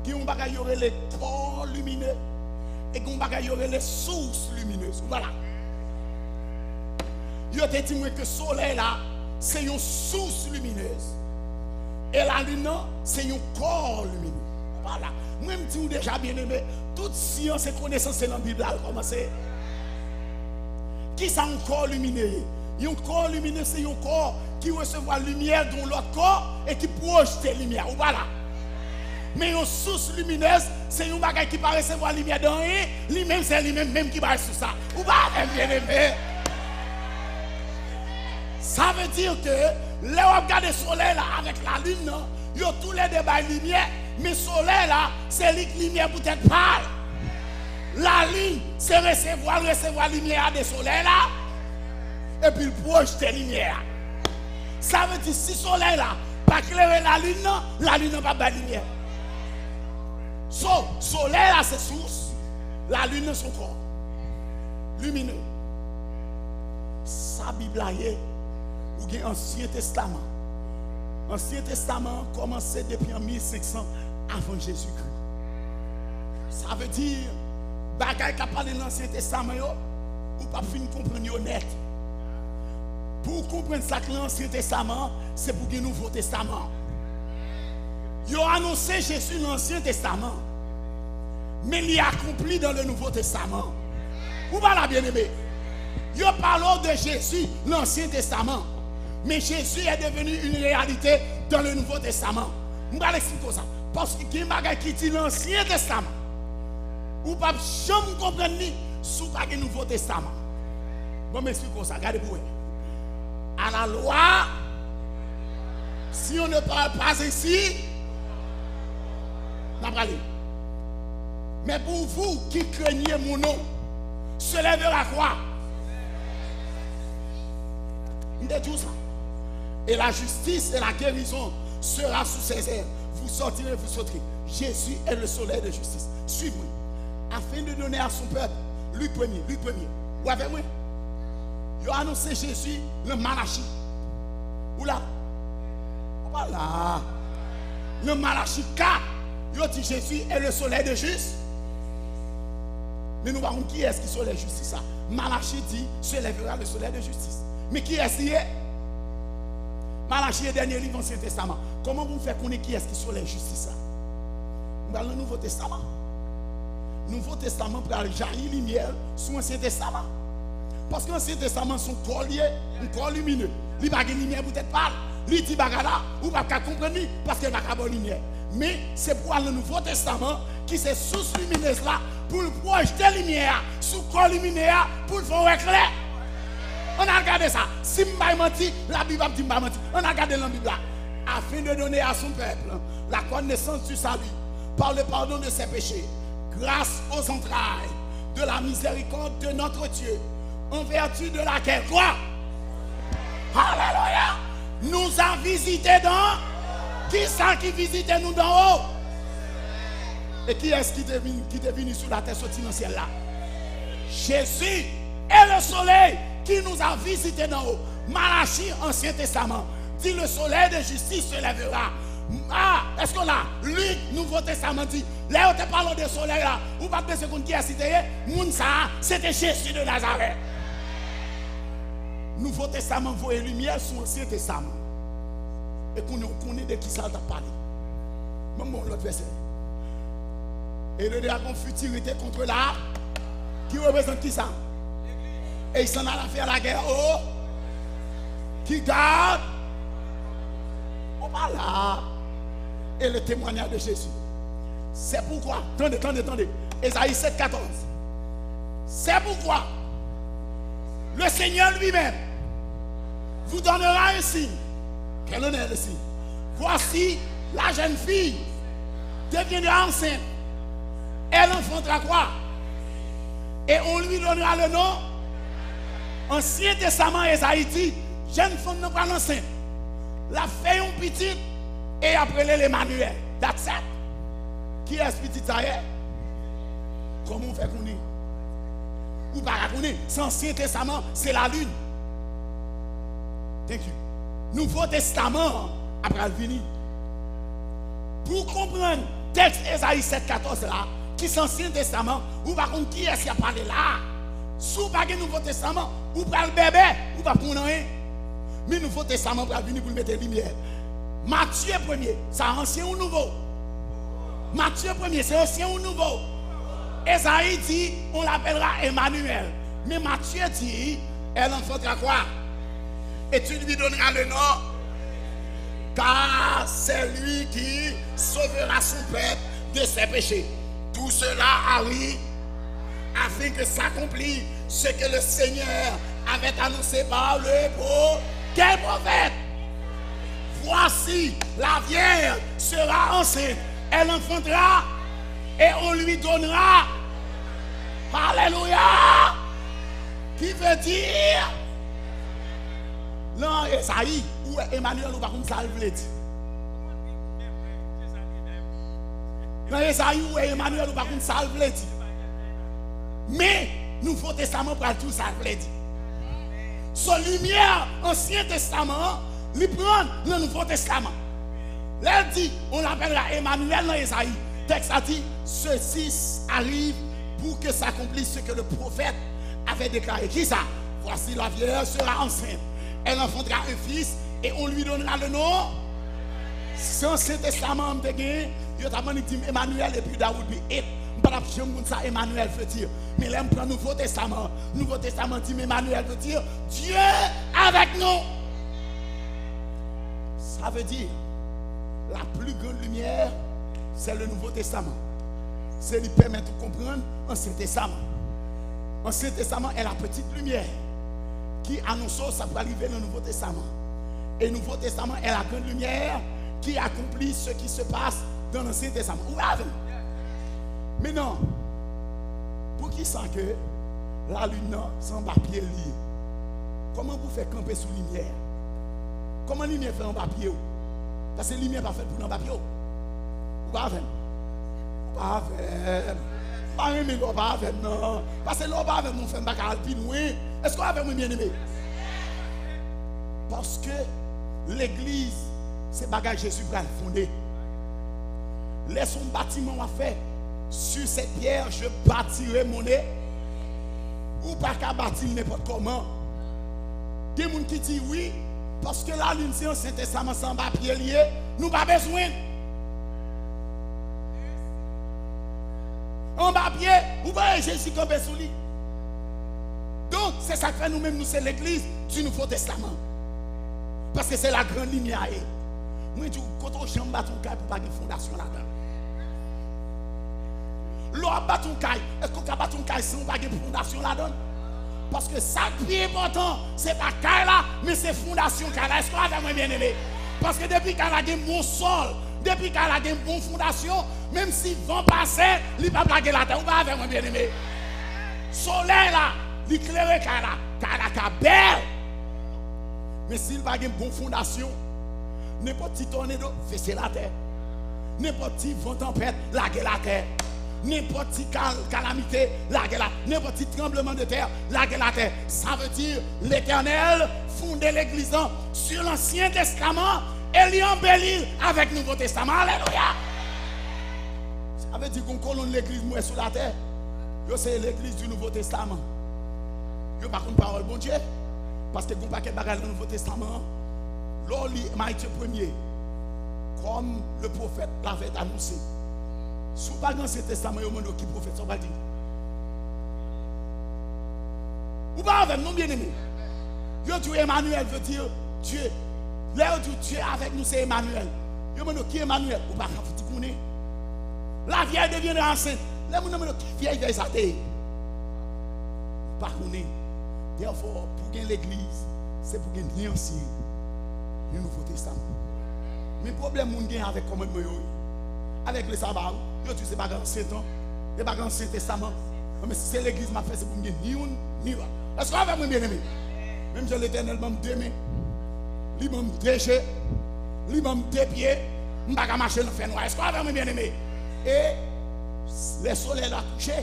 gen yon bagay yo rele kò limine, e gen yon bagay yo rele sous liminez. Ou pa la? Yo te di mwen ke solèy la, se yon sous liminez. E lalin nan, se yon kò limine. Ou pa la? Mwen, m di w deja, byeneme, tout syans e konesans se nan Bib la l kòmanse. Kisa yon kò limine ye? Yon kò limine se yon kò ki resevwa limyè de yon lòt kò e ki pwojte limyè. Ou pa la? Men yon sous liminez se yon bagay ki pa resevwa limyè de anyen, li menm se li menm menm ki bay sous la. Ou pa avè m, byeneme? Sa vle di ke lè w ap gade solèy la avèk lalin nan, yo toulède bay limyè, men solèy la, se li k limyè poutèt pa l. Lalin, se resevwa l resevwa limyè a de solèy la, epi l pwojte limyè a. Sa vle di, si solèy la pa klere lalin nan, lalin nan p ap bay limyè. So, solèy la se sous, lalin nan se yon kò limine. Sa Bib la ye, ou gen Ansyen Testaman. Ansyen Testaman an kòmanse depi an mil senk san avan Jezikri. Sa vle di, bagay k ap pale nan Ansyen Testaman yo, ou p ap fin konprann yo nèt. Pou w konprann sa k nan Ansyen Testaman an, se pou w gen Nouvo Testaman an. Yo anonse Jezi nan Ansyen Testaman, men li akonpli dans le Nouveau Testament. Ou pa la, byeneme? Yo pale w de Jezi nan Ansyen Testaman, men Jezi est devenu une réalité dans le Nouveau Testament. M pral eksplike w sa. Paske gen bagay ki di nan Ansyen Testaman, ou p ap janm konprann li si w pa gen Nouvo Testaman. Bon, m eksplike w sa. Gade pou w wè. À la loi, si on ne parle pas ainsi, n a prale. Mais pour vous qui craignez mon nom, se lèvera quoi? M te di w sa. Et la justice et la guérison sera sous ses ailes. Vous sortirez, vous sauterez. Jésus est le soleil de justice. Suivez-moi. Afin de donner à son peuple, Lik premye, Lik premye. Ou avèk mwen? Yo anonse Jezi nan Malachi. Ou la? Ou pa la? Nan Malachi kat, yo di Jezi est le soleil de justice. Men nou pa konn kiyès ki solèy jistis la. Malachi di, se lèvera le soleil de justice. Men kiyès li ye? Malachi e dènye liv Ansyen Testaman. Kòman pou m fè konnen kiyès ki solèy jistis la? M pral nan Nouvo Testaman. Nouvo Testaman pral jayi limyè sou Ansyen Testaman. Paske Ansyen Testaman se yon kò li ye, yon kò limine. Li pa gen limyè pou tèt pa l. Li di bagay la, ou p ap ka konprann li, paske l pa ka ba w limyè. Men, se pou al nan Nouvo Testaman, ki se sous liminez la, pou l pwojte limyè a sou kò limine a, pou l fè w wè klè. Ann al gade sa. Si m bay manti, Labib ap di m bay manti. Ann al gade nan Bib la. Afin de donner à son peuple la connaissance du salut par le pardon de ses péchés, grâce aux entrailles de la miséricorde de notre Dieu, en vertu de laquelle, quoi? Alelouya! Nous a visité dans, kisa ki vizite nou d'en haut? E kiyès ki te vin, ki te vini sou latè soti nan syèl la? Jezi est le soleil qui nous a visité d'en haut. Malachi, Ansyen Testaman, di le soleil de justice se lèvera. Ah, èske w la? Lik, Nouvo Testaman di, lè yo te pale w de solèy la, ou pa t bezwen konn kiyès li te ye. Moun sa a, se te Jezi de Nazarèt. Nouvo Testaman voye limyè sou Ansyen Testaman. E kounye a w konnen de kisa l t ap pale. Ban m yon lòt vèsè. Et le dragon futur était contre la, qui représente qui ça? Et il s'en alla faire la guerre au, qui garde, ou pa la. Et le témoignage de Jésus. C'est pourquoi, tande, tande, tande. Ésaïe sept quatorze. C'est pourquoi le Seigneur lui-même vous donnera un signe. Quel honneur le signe! Voici, la jeune fille deviendra enceinte. Elle enfantera quoi? Et on lui donnera le nom. Ansyen Testaman, Ezayi di, jèn fanm nan pral ansent. L ap fè yon pitit e y ap rele l Emanyèl. That's it. Kiyès pitit sa ye? Kòman w fè konnen? Ou pa ka konnen. Se Ansyen Testaman, se lalin. Thank you. Nouvo Testaman an ap pral vini. Pou w konprann tèks Ezayi sèt katòz la, ki se Ansyen Testaman, ou pa konn kiyès y ap pale la a. Si w pa gen Nouvo Testaman, ou pral bèbè, ou p ap konn anyen. Men Nouvo Testaman pral vini pou l mete limyè. Matye premye, sa ansyen ou nouvo? Matye premye, se ansyen ou nouvo? Ezayi di, on l'appellera Emmanuel. Men Matye di, elle enfantera quoi? Et tu lui donneras le nom, car c'est lui qui sauvera son peuple de ses péchés. Tout cela arrive afin que s'accomplisse ce que le Seigneur avait annoncé par le pro-, quel prophète? Voici, la vierge sera enceinte, elle enfantera et on lui donnera. Alléluia! Qui veut dire, nan Ezayi, ou wè Emmanuel, ou pa konn sa l vle di. Nan Ezayi, ou wè Emmanuel, ou pa konn sa l vle di. Men, Nouvo Testaman pral di w sa l vle di. So, limyè Ansyen Testaman an, li pran nan Nouvo Testaman. Lè l di, on l'appellera Emmanuel nan Ezayi, tèks la di, ceci arrive pour que s'accomplisse ce que le prophète avait déclaré. Kisa? Voici, la vierge sera enceinte. Elle enfantera un fils et on lui donnera le nom. Si Ansyen Testaman an m te genyen, yo t ap annik di m Emmanuel epi that would be it. M pa t ap janm konn sa Emmanuel vle di. Men lè m pran Nouvo Testaman an, Nouvo Testaman di m Emmanuel vle di Dieu avec nous. Ça veut dire, la plus grande lumière, c'est le Nouveau Testament. Se li pèmèt ou konprann Ansyen Testaman. Ansyen Testaman est la petite lumière qui annonce sa pral rive nan Nouvo Testaman. E Nouvo Testaman est la grande lumière qui accomplit ce qui se passe dans l'Ancien Testament. Ou avè m? Mentnan, poukisa ke lalin nan se anba pye l li ye? Kòman pou fè kanpe sou limyè a? Kòman limyè fè anba pye w? Paske limyè pa fèt pou l anba pye w. Ou pa avè m? Ou pa avè m? M pa renmen lè w pa avè m, non. Paske lè w pa avè m, ou fè m pa ka al pi lwen. Èske w avè mwen, byeneme? Paske legliz, se bagay Jezi pral fonde. Lè se yon batiman w ap fè, sur cette pierre, je bâtirai mon é-, ou pa ka bati l nenpòt kòman. Gen moun ki di wi, paske lalin se Ansyen Testaman, se anba pye l ye, nou pa bezwen l. Anba pye, ou pa wè Jezi kanpe sou li. Donk, se sa k fè nou menm, nou se legliz du Nouveau Testament. Paske se la grande lumière ye. Mwen di w, kote w janm bati yon kay pou pa gen fondasyon ladan l? Lè w ap bati yon kay, èske w ka bati yon kay san w pa gen fondasyon ladan l? Paske sa k pi enpòtan, se pa kay la, men se fondasyon kay la. Èske w avè mwen, byeneme? Paske depi kay la gen bon sòl, depi kay la gen bon fondasyon, menm si van pase, li p ap lage l atè. Ou pa avè mwen, byeneme? Solèy la, li klere kay la. Kay la ka bèl. Men si l pa gen bon fondasyon, nenpòt ti tònado, vese l atè. Nenpòt ti van tanpèt, lage l atè. Nenpòt ti kal-, kalamite, lage l atè. Nenpòt ti tranbleman de tè, lage l atè. Sa vle di, Letènèl fonde legliz lan sou Lansyen Testaman e li anbeli l avèk Nouvo Testaman. Alelouya! Sa vle di, gon kolonn legliz m wè sou latè, yo se legliz du Nouveau Testament. Yo pa konn pawòl Bondye. Paske gon pakèt bagay nan Nouvo Testaman an, lè w li Matthieu premye, comme le prophète l'avait annoncé. Si w pa gen Ansyen Testaman, yo mande w ki pwofèt, sa w pral di? Ou pa avè m, non, byeneme? Yo di w Emmanuel veut dire Dieu. Lè yo di w Dieu avec nous, se Emmanuel. Yo mande w ki Emmanuel? Ou pa ka fouti konnen. La vierge deviendra enceinte. Lè moun nan mande w ki vyèj vyèj sa te ye, ou pa konnen. Therefore, pou gen legliz, se pou gen ni Ansyen, ni Nouvo Testaman. Men pwoblèm moun gen avèk kòmandman yo, wi. Avèk le saba, wi. Yo di w se bagay ansyen tan, se bagay Ansyen Testaman. Men si se legliz m ap fè, se pou m gen ni youn, ni lòt. Èske w avè mwen, byeneme? Menm jan Letènèl ban m de men, li ban m de je, li ban m de pye, m pa ka mache nan fènwa. Èske w avè mwen, byeneme? E lè solèy la kouche,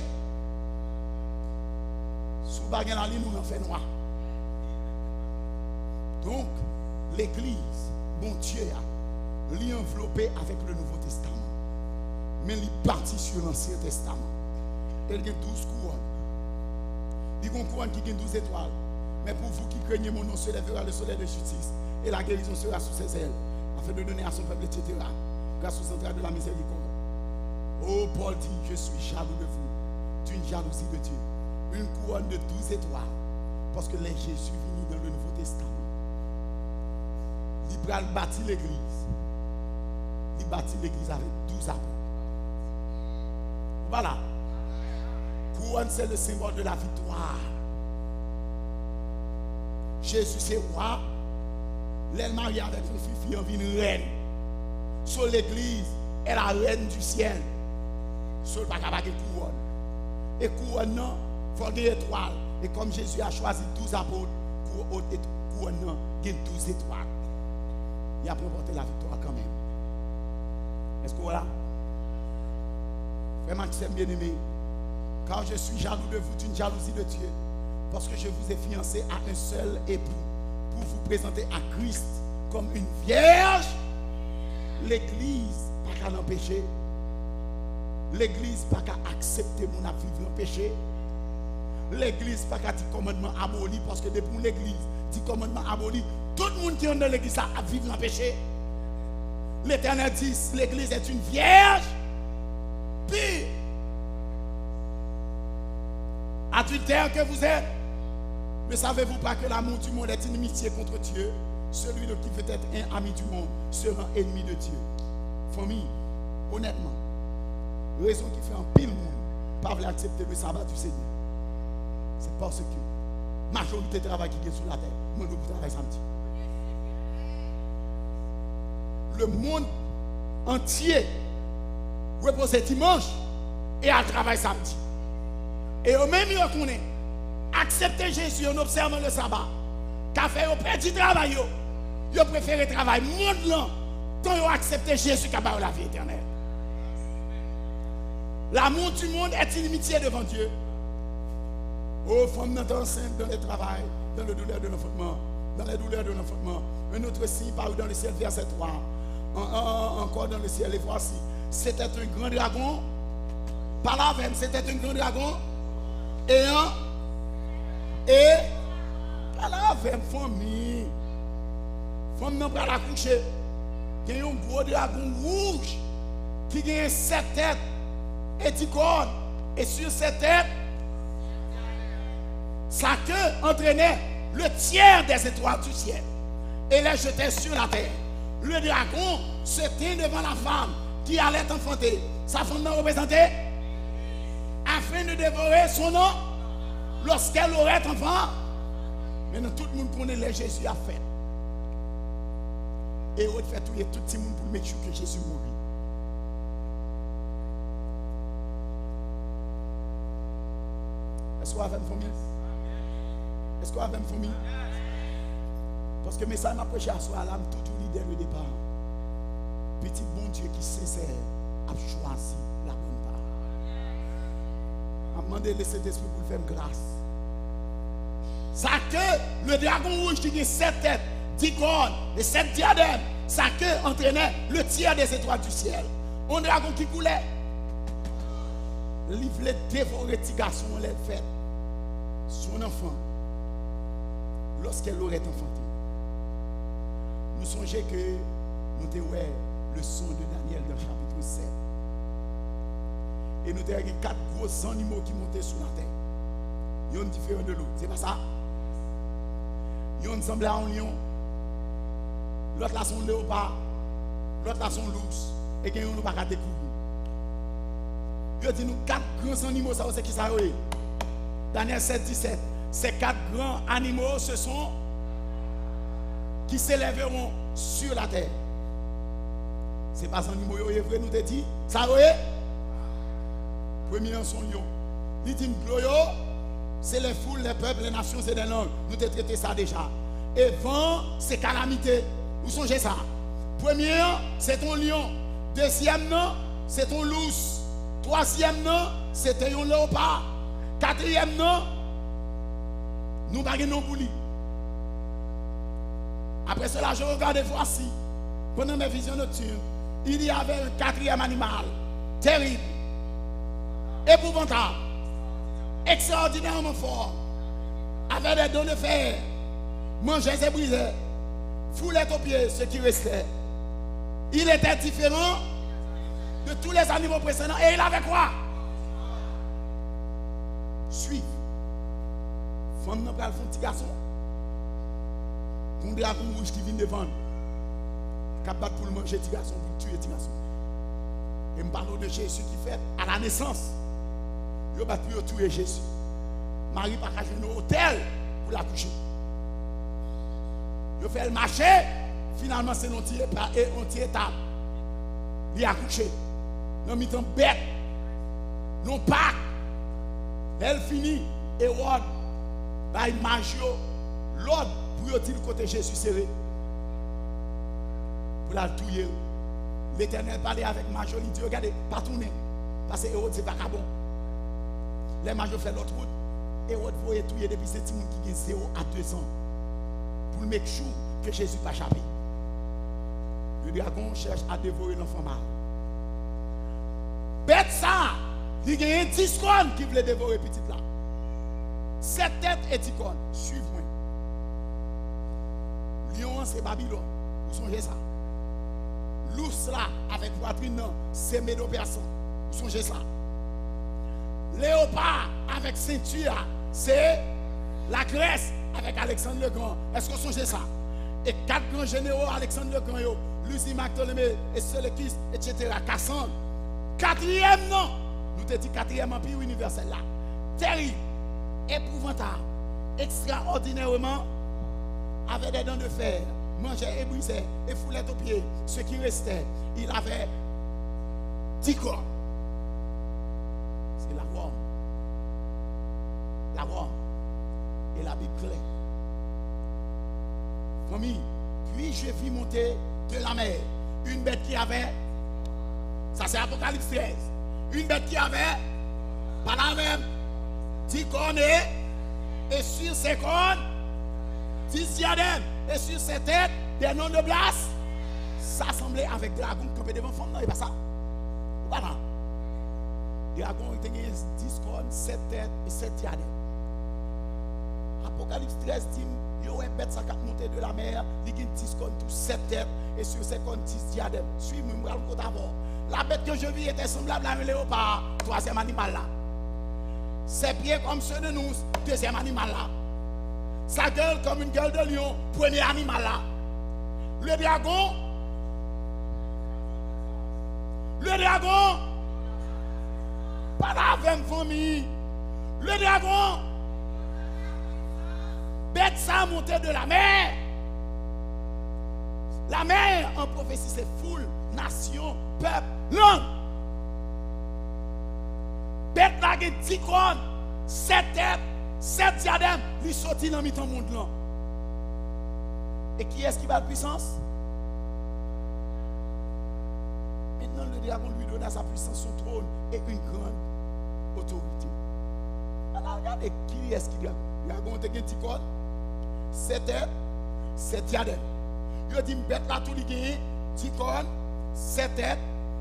si w pa gen lalin, ou nan fènwa. Donk, legliz Bondye a, li anvlope avèk le Nouveau Testament. Men li bati sou Lansyen Testaman. E l gen douz kouwòn. Li gen yon kouwòn ki gen douz etwal. Mais pour vous qui craignez mon nom, se lèvera le soleil de justice, et la guérison sera sous ses ailes, afin de donner à son peuple, et cetera, grâce aux entrailles de la miséricorde. Oh, Paul dit, je suis jaloux de vous, d'une jalousie de Dieu. Une couronne de douz étoiles. Paske lè Jezi vini dans le Nouveau Testament, li pral bati legliz. Li bati legliz avèk douz apot. Ou pa la? Couronne, c'est le symbole de la victoire. Jezi se wa. Lè l marye avèk yon fi, fi an vin rèn. So, legliz est la reine du ciel. So, l pa ka pa gen kouwòn. E kouwòn nan, fò l gen etwal. E kòm Jezi a chwazi douz apot, kou-, et-, kouwòn nan gen douz etwal. Y ap ranpòte laviktwa kanmenm. Èske w la? Frè m ak sè m byeneme, car je suis jaloux de vous d'une jalousie de Dieu, parce que je vous ai fiancés à un seul époux, pour vous présenter à Christ comme une vierge. Legliz pa ka nan peche. Legliz pa ka aksepte moun ap viv nan peche. Legliz pa ka di kòmandman aboli, paske depi yon legliz di kòmandman aboli, tout moun ki anndan legliz la ap viv nan peche. L'Éternel dit, l'Église est une vierge pure. Adultères que vous êtes, ne savez-vous pas que l'amour du monde est inimitié contre Dieu? Celui qui veut être un ami du monde sera ennemi de Dieu. Fanmi, onètman, rezon ki fè anpil moun pa vle aksepte le sabbat du Seigneur, se paske majorite travay ki gen sou latè, mande w pou travay samdi. Le monde entier repoze dimanch e al travay samdi. E yo menm yo konnen aksepte Jezi an obsèvan le saba ka fè yo pèdi travay yo. Yo prefere travay mond lan tan yo aksepte Jezi ka ba yo lavi etènèl. L'amour du monde est inimitié devant Dieu. Oh, fanm nan te ansent dans le travail, dans le douleur de l'enfantement, dans les douleurs de l'enfantement. Un autre signe parut dans le ciel, verset trois. En- en- en- encore dans le ciel, et voici, c'était un grand dragon. Pale avè m, c'était un grand dragon. Et un, et, pale avè m, fanmi. Fanm nan pral akouche. Gen yon gwo dragon wouj ki genyen sèt tèt e di kòn. Et sur ses têtes, sa queue entraînait le tiers des étoiles du ciel et les jetait sur la terre. Le dragon se tint devant la femme qui allait enfanter. Sa fanm nan reprezante? Afin de dévorer son an- lorsqu'elle aurait enfant. Men nan tout moun konnen lè Jezi ap fèt. Ewòd fè touye tout timoun pou l make sure ke Jezi mouri. Èske w avè m, fanmi? Èske w avè m, fanmi? Paske mesaj m ap preche aswè a la, m toujou li dès le départ. Pitit Bondye ki sensè ap chwazi la bonne part. M ap mande Lesentespri pou l fè m gras. Sa queue, le dragon rouge ki gen sèt tèt, dis cornes et sept diadèmes, sa queue entraînait le tiers des étoiles du ciel. Yon dragon ki koulè? Li vle devore ti gason an lè l fèt. Son enfant, lorsqu'elle aurait enfanté. Nou sonje ke nou te wè leson de Daniel nan chapit sèt. E nou te wè gen kat gwo zannimo ki monte sou latè. Yonn diferan de lòt. Se pa sa? Yonn sanble a yon lyon. Lòt la se yon leyopa. Lòt la se yon lous. E gen yonn nou pa ka dekouvri. Yo di nou kat gran zannimo sa yo, se ki sa yo ye? Daniel sèt disèt. Ces quatre grands animaux, ce sont qui s'élèveront sur la terre. Se pa zannimo yo ye vre, nou te di? Sa yo ye? Premye an se yon lyon. Li di m dlo yo, se les foules, les peuples, les nations et les langues. Nou te trete sa deja. E van an, se kalamite. Ou sonje sa? Premye an, se te yon lyon. Dezyèm nan, se te yon lous. Twazyèm nan, se te yon leyopa. Katriyèm nan, nou pa gen non pou li. Après cela, je regardai, voici, pendant mes visions nocturnes, il y avait un quatrième animal, terrible, épouvantable, extraordinairement fort, avait des dents de fer, mangeait et brisait, foulait aux pieds ceux qui restaient. Il était différent de tous les animaux précédents. Et il avait quoi? Suiv. Fanm nan pral fè yon ti gason. Gon dragon wouj ki vin devan l, k ap bat pou l manje ti gason, pou l tiye ti gason. E m pale w de Jezi ki fèt a la nesans. Yo bat pou yo touye Jezi. Mari pa ka jwenn otèl pou l akouche. Yo fè l mache, finalman se nan ti epa- e- yon ti etap. Li akouche nan mitan bèt, nan pak. Lè l fini, Ewòd bay maj yo lòd pou yo di l kote Jezi sere, pou l al touye l. Letènèl pale avèk maj yo, li di yo, gade, pa tounen, paske Ewòd se vakabon. Lè maj yo fè lòt wout, Ewòd voye touye depi se timoun ki gen zewo a dezan, pou l make sure ke Jezi pa chape. Le dragon cherche à dévorer l'enfant mâle. Bèt sa a, li genyen dis kòn ki vle devore pitit la. Sèt tèt e dis kòn. Suiv mwen. Lyon an se Babilòn. Ou sonje sa? Lous la avèk pwatrin nan, se Medo Pèsan. Ou sonje sa? Leyopa avèk senti a, se Lagrès avèk Aleksann Legan. Èske w sonje sa? E kat gran jenero Aleksann Legan yo, Lizim, Ptoleme, e Selekis, etsetera, Kasann. Katriyèm nan, nou te di katriyèm anpi inivèsèl la. Tèrib, epouvantab, ekstraòdinèman, avait des dents de fer, mangeait et brisait et foulait aux pieds ceux qui restaient. Il avait dix cornes. C'est la Rome. La Rome. Et la Bible claire. Fanmi, puis je vis monter de la mer une bête qui avait, sa se Apokalips trèz, une bête qui avait, pale avè m, dix cornes et, et sur ses cornes, dix diadèmes, et sur ses têtes, des noms de blas. Sa sanble avèk dragon k kanpe devan fanm nan, e pa sa? Ou pa la? Dragon an te gen dis kòn, sèt tèt e sèt dyadèm. Apokalips trèz di m, yo wè bèt sa k ap monte de la mè, li gen dis kòn tou, sèt tèt, et sur ses cornes dix diadèmes. Suiv mwen, m pral kote avè w. La bête que je vis était semblable à un léopard, twazyèm animal la. Ses pieds comme ceux d'un ours, dezyèm animal la. Sa gueule comme une gueule de lion, premye animal la. Le dragon, le dragon, pale avè m, fanmi. Le dragon, bèt sa monte de la mè. La mè an pwofesi se foul, nasyon, pèp, lang. Bèt la gen dis kòn, sèt tèt, sèt dyadèm, li soti nan mitan mond lan. E kiyès ki ba l pwisans? Maintenant, le dragon lui donna sa puissance, son trône et une grande autorité. Ann al gade kiyès ki dragon. Dragon an te gen dis kòn, sèt tèt, sèt dyadèm. Yo di m bèt la tou li genyen dis kòn, sèt tèt,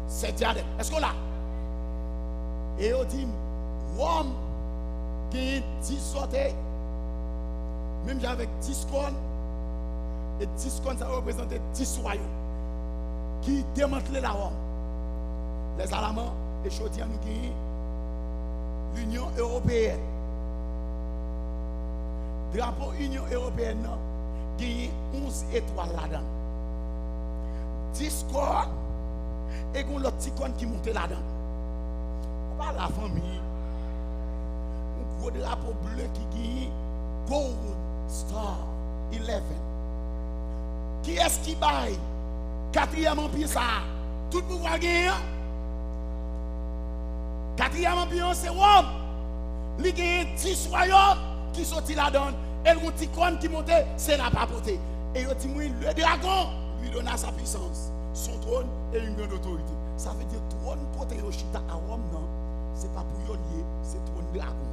sèt dyadèm. Èske w la? E yo di m, Wòm genyen dis zòtèy, menm jan avèk dis kòn, e dis kòn sa yo reprezante dis wayòm ki demantle la Wòm, les Alamans, e jodi a nou genyen Linyon Ewopeyèn. Drapo Inyon Ewopeyèn nan genyen onz etwal ladan l. Dis kòn, e gen yon lòt ti kòn ki monte ladan l. Ou pa la, fanmi. Yon gwo drapo ble ki genyen Gold Star eleven. Kiyès ki bay katriyèm anpi sa a tout pouvwa l genyen an? Katriyèm anpi an se Wòm. Li genyen dis wayòm ki soti ladan l, e l gon ti kòn ki monte, se la papote. E yo di mwen, le dragon lui donna sa puissance, son trône et une grande autorité. Sa vle di twòn kote yo chita a Wòm nan, se pa pou yo l ye, se twòn dragon.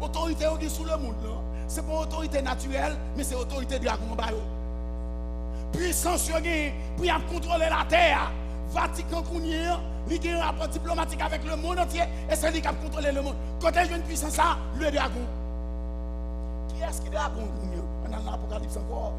Otorite yo gen sou lemonn lan, se pa yon otorite natirèl, men se otorite dragon an ba yo. Pwisans yo genyen pou y ap kontwole latè a. Vatikan kounye an, li gen yon rapò diplomatik avèk lemonn antye, e se li k ap kontwole lemonn. Kote l jwenn pwisans sa? Le dragon. Kiyès ki dragon kounye an? Ann al nan Apokalips ankò.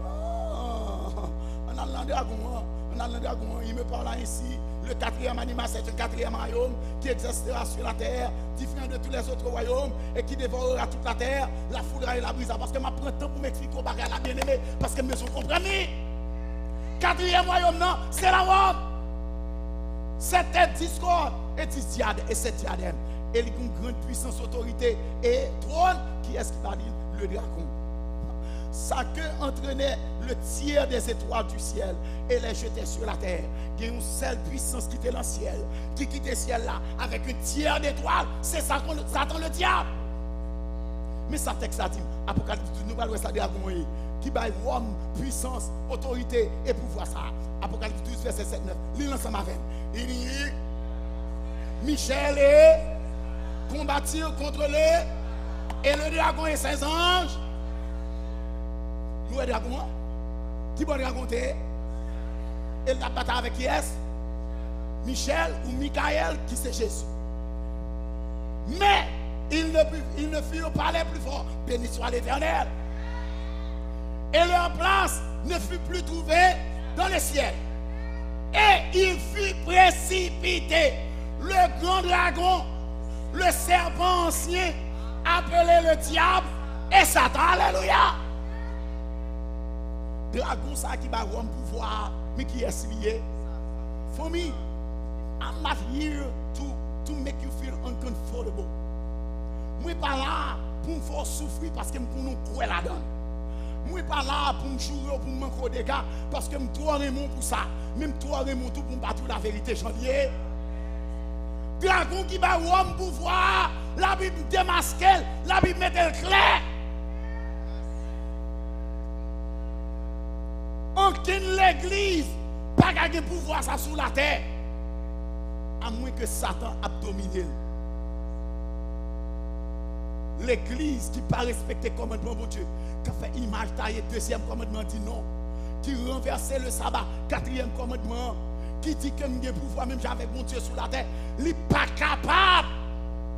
Ah, ann al nan dragon an. Ann al nan dragon an. Il me parla ainsi, le quatrième animal, c'est un quatrième royaume qui existera sur la terre, différent de tous les autres royaumes, et qui dévorera toute la terre, la foudre et la brise. Paske m ap pran tan pou m eksplike w bagay la, byeneme, paske m bezwen w konprann li. Katriyèm wayòm nan, se la Wòm. Sèt tèt, dis kòn, e dis dyadèm, e sèt dyadèm. E li gen yon grann pwisans, otorite, e twòn, kiyès ki ba li l? Le dragon. Ça que entraînait le tiers des étoiles du ciel et les jetait sur la terre. Gen yon sèl pwisans ki te nan syèl, ki kite syèl la avèk yon tyè detwal, se sa kon Satan le dyab. Men sa tèks la di m, Apokalips douz, nou pral wè sa dragon an ye, ki bay Wòm pwisans, otorite e pouvwa sa a. Apokalips douz, vèsè sèt, nèf. Li l ansanm avè m. Il y eut Michel et combattirent contre le, et le dragon et ses anges. Nou wè dragon an? Ki bò dragon te ye? E l t ap batay avèk kiyès? Michel ou Mikayèl, ki se Jezi. Mais ils ne, ils ne furent pas les plus forts. Béni soit l'Éternel. Et leur place ne fut plus trouvée dans le ciel. Et il fut précipité, le grand dragon, le serpent ancien, appelé le diable et Satan. Alléluia! Dragon sa ki bay Wòm pouvwa a, men kiyès li ye? Fanmi, I'm not here to, to make you feel uncomfortable. Mwen pa la pou m fè w soufri paske m konnen w kwè ladan l. Mwen pa la pou m joure w, pou m manke w dega, paske m twò renmen w pou sa. Men m twò renmen w tou pou m pa di w laverite jan l ye. Dragon ki bay Wòm pouvwa a, Labib demaske l, Labib mete l klè. Okenn legliz pa ka gen pouvwa sa sou latè, amwen ke Satan ap domine l. Legliz ki pa respekte kòmandman Bondye, k ap fè imaj taye, dezyèm kòmandman di non, ki ranvèse le saba, katriyèm kòmandman an, ki di ke m gen pouvwa menm jan avèk Bondye sou latè, li pa kapab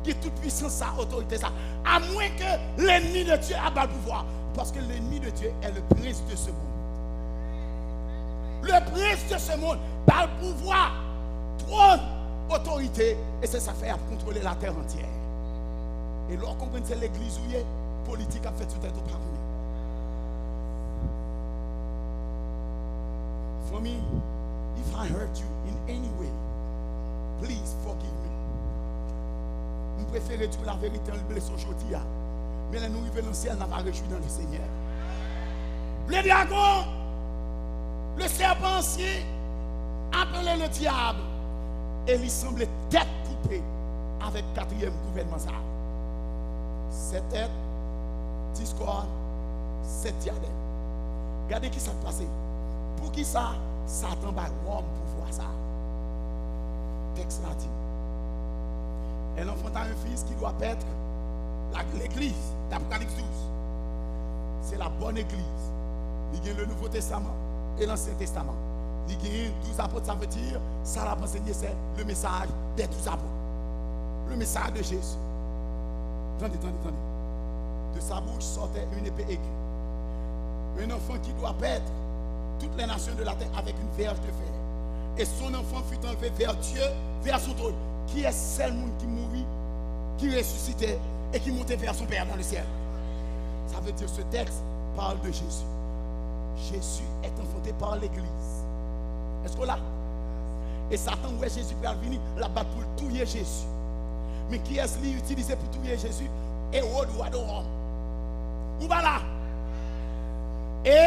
gen tout pwisans sa, otorite sa, amwen ke lènmi de Dye ap ba l pouvwa. Paske lènmi de Dye est le prince de ce monde. Le prince de ce monde ba l pouvwa, twòn, otorite, e se sa fè y ap kontwole latè antyè. E lè w konprann se legliz ou ye, politik ap fèt sou tèt ou pa konnen. Fanmi, if I hurt you in any way, please forgive me. M prefere di w laverite an, l blese w jodi a. Men lè nou rive nan syèl, n a va rejwi dans le Seigneur. Le dragon, le serpent ancien, appelé le diable, e li sanble tèt koupe avèk katriyèm gouvènman sa a. Sèt tèt, dis kòn, sèt dyadèm. Gade ki sa k pase. Poukisa Satan bay Wòm pouvwa sa a? Tèks la di, Elle enfanta un fils qui doit paître la, legliz, Apokalips douz. Se la bòn egliz. Li gen le Nouveau Testament e Lansyen Testaman. Li genyen douz apot, sa vle di, sa l ap ansenye, se le message des douze apôtres. Le message de Jésus. Tande, tande, tande. De sa bouche sortait une épée aiguë. Un enfant qui doit paître toutes les nations de la terre avec une verge de fer. Et son enfant fut enlevé vers Dieu, vers son trône. Kiyès sèl moun ki mouri, ki resisite e ki monte vers son Père dans le ciel? Ça veut dire ce texte parle de Jésus. Jésus est enfanté par l'Église. Èske w la? E Satan wè Jezi pral vini, l ap bat pou l touye Jezi. Men kiyès li itilize pou touye Jezi? Ewòd, wa de Wòm. Ou pa la? E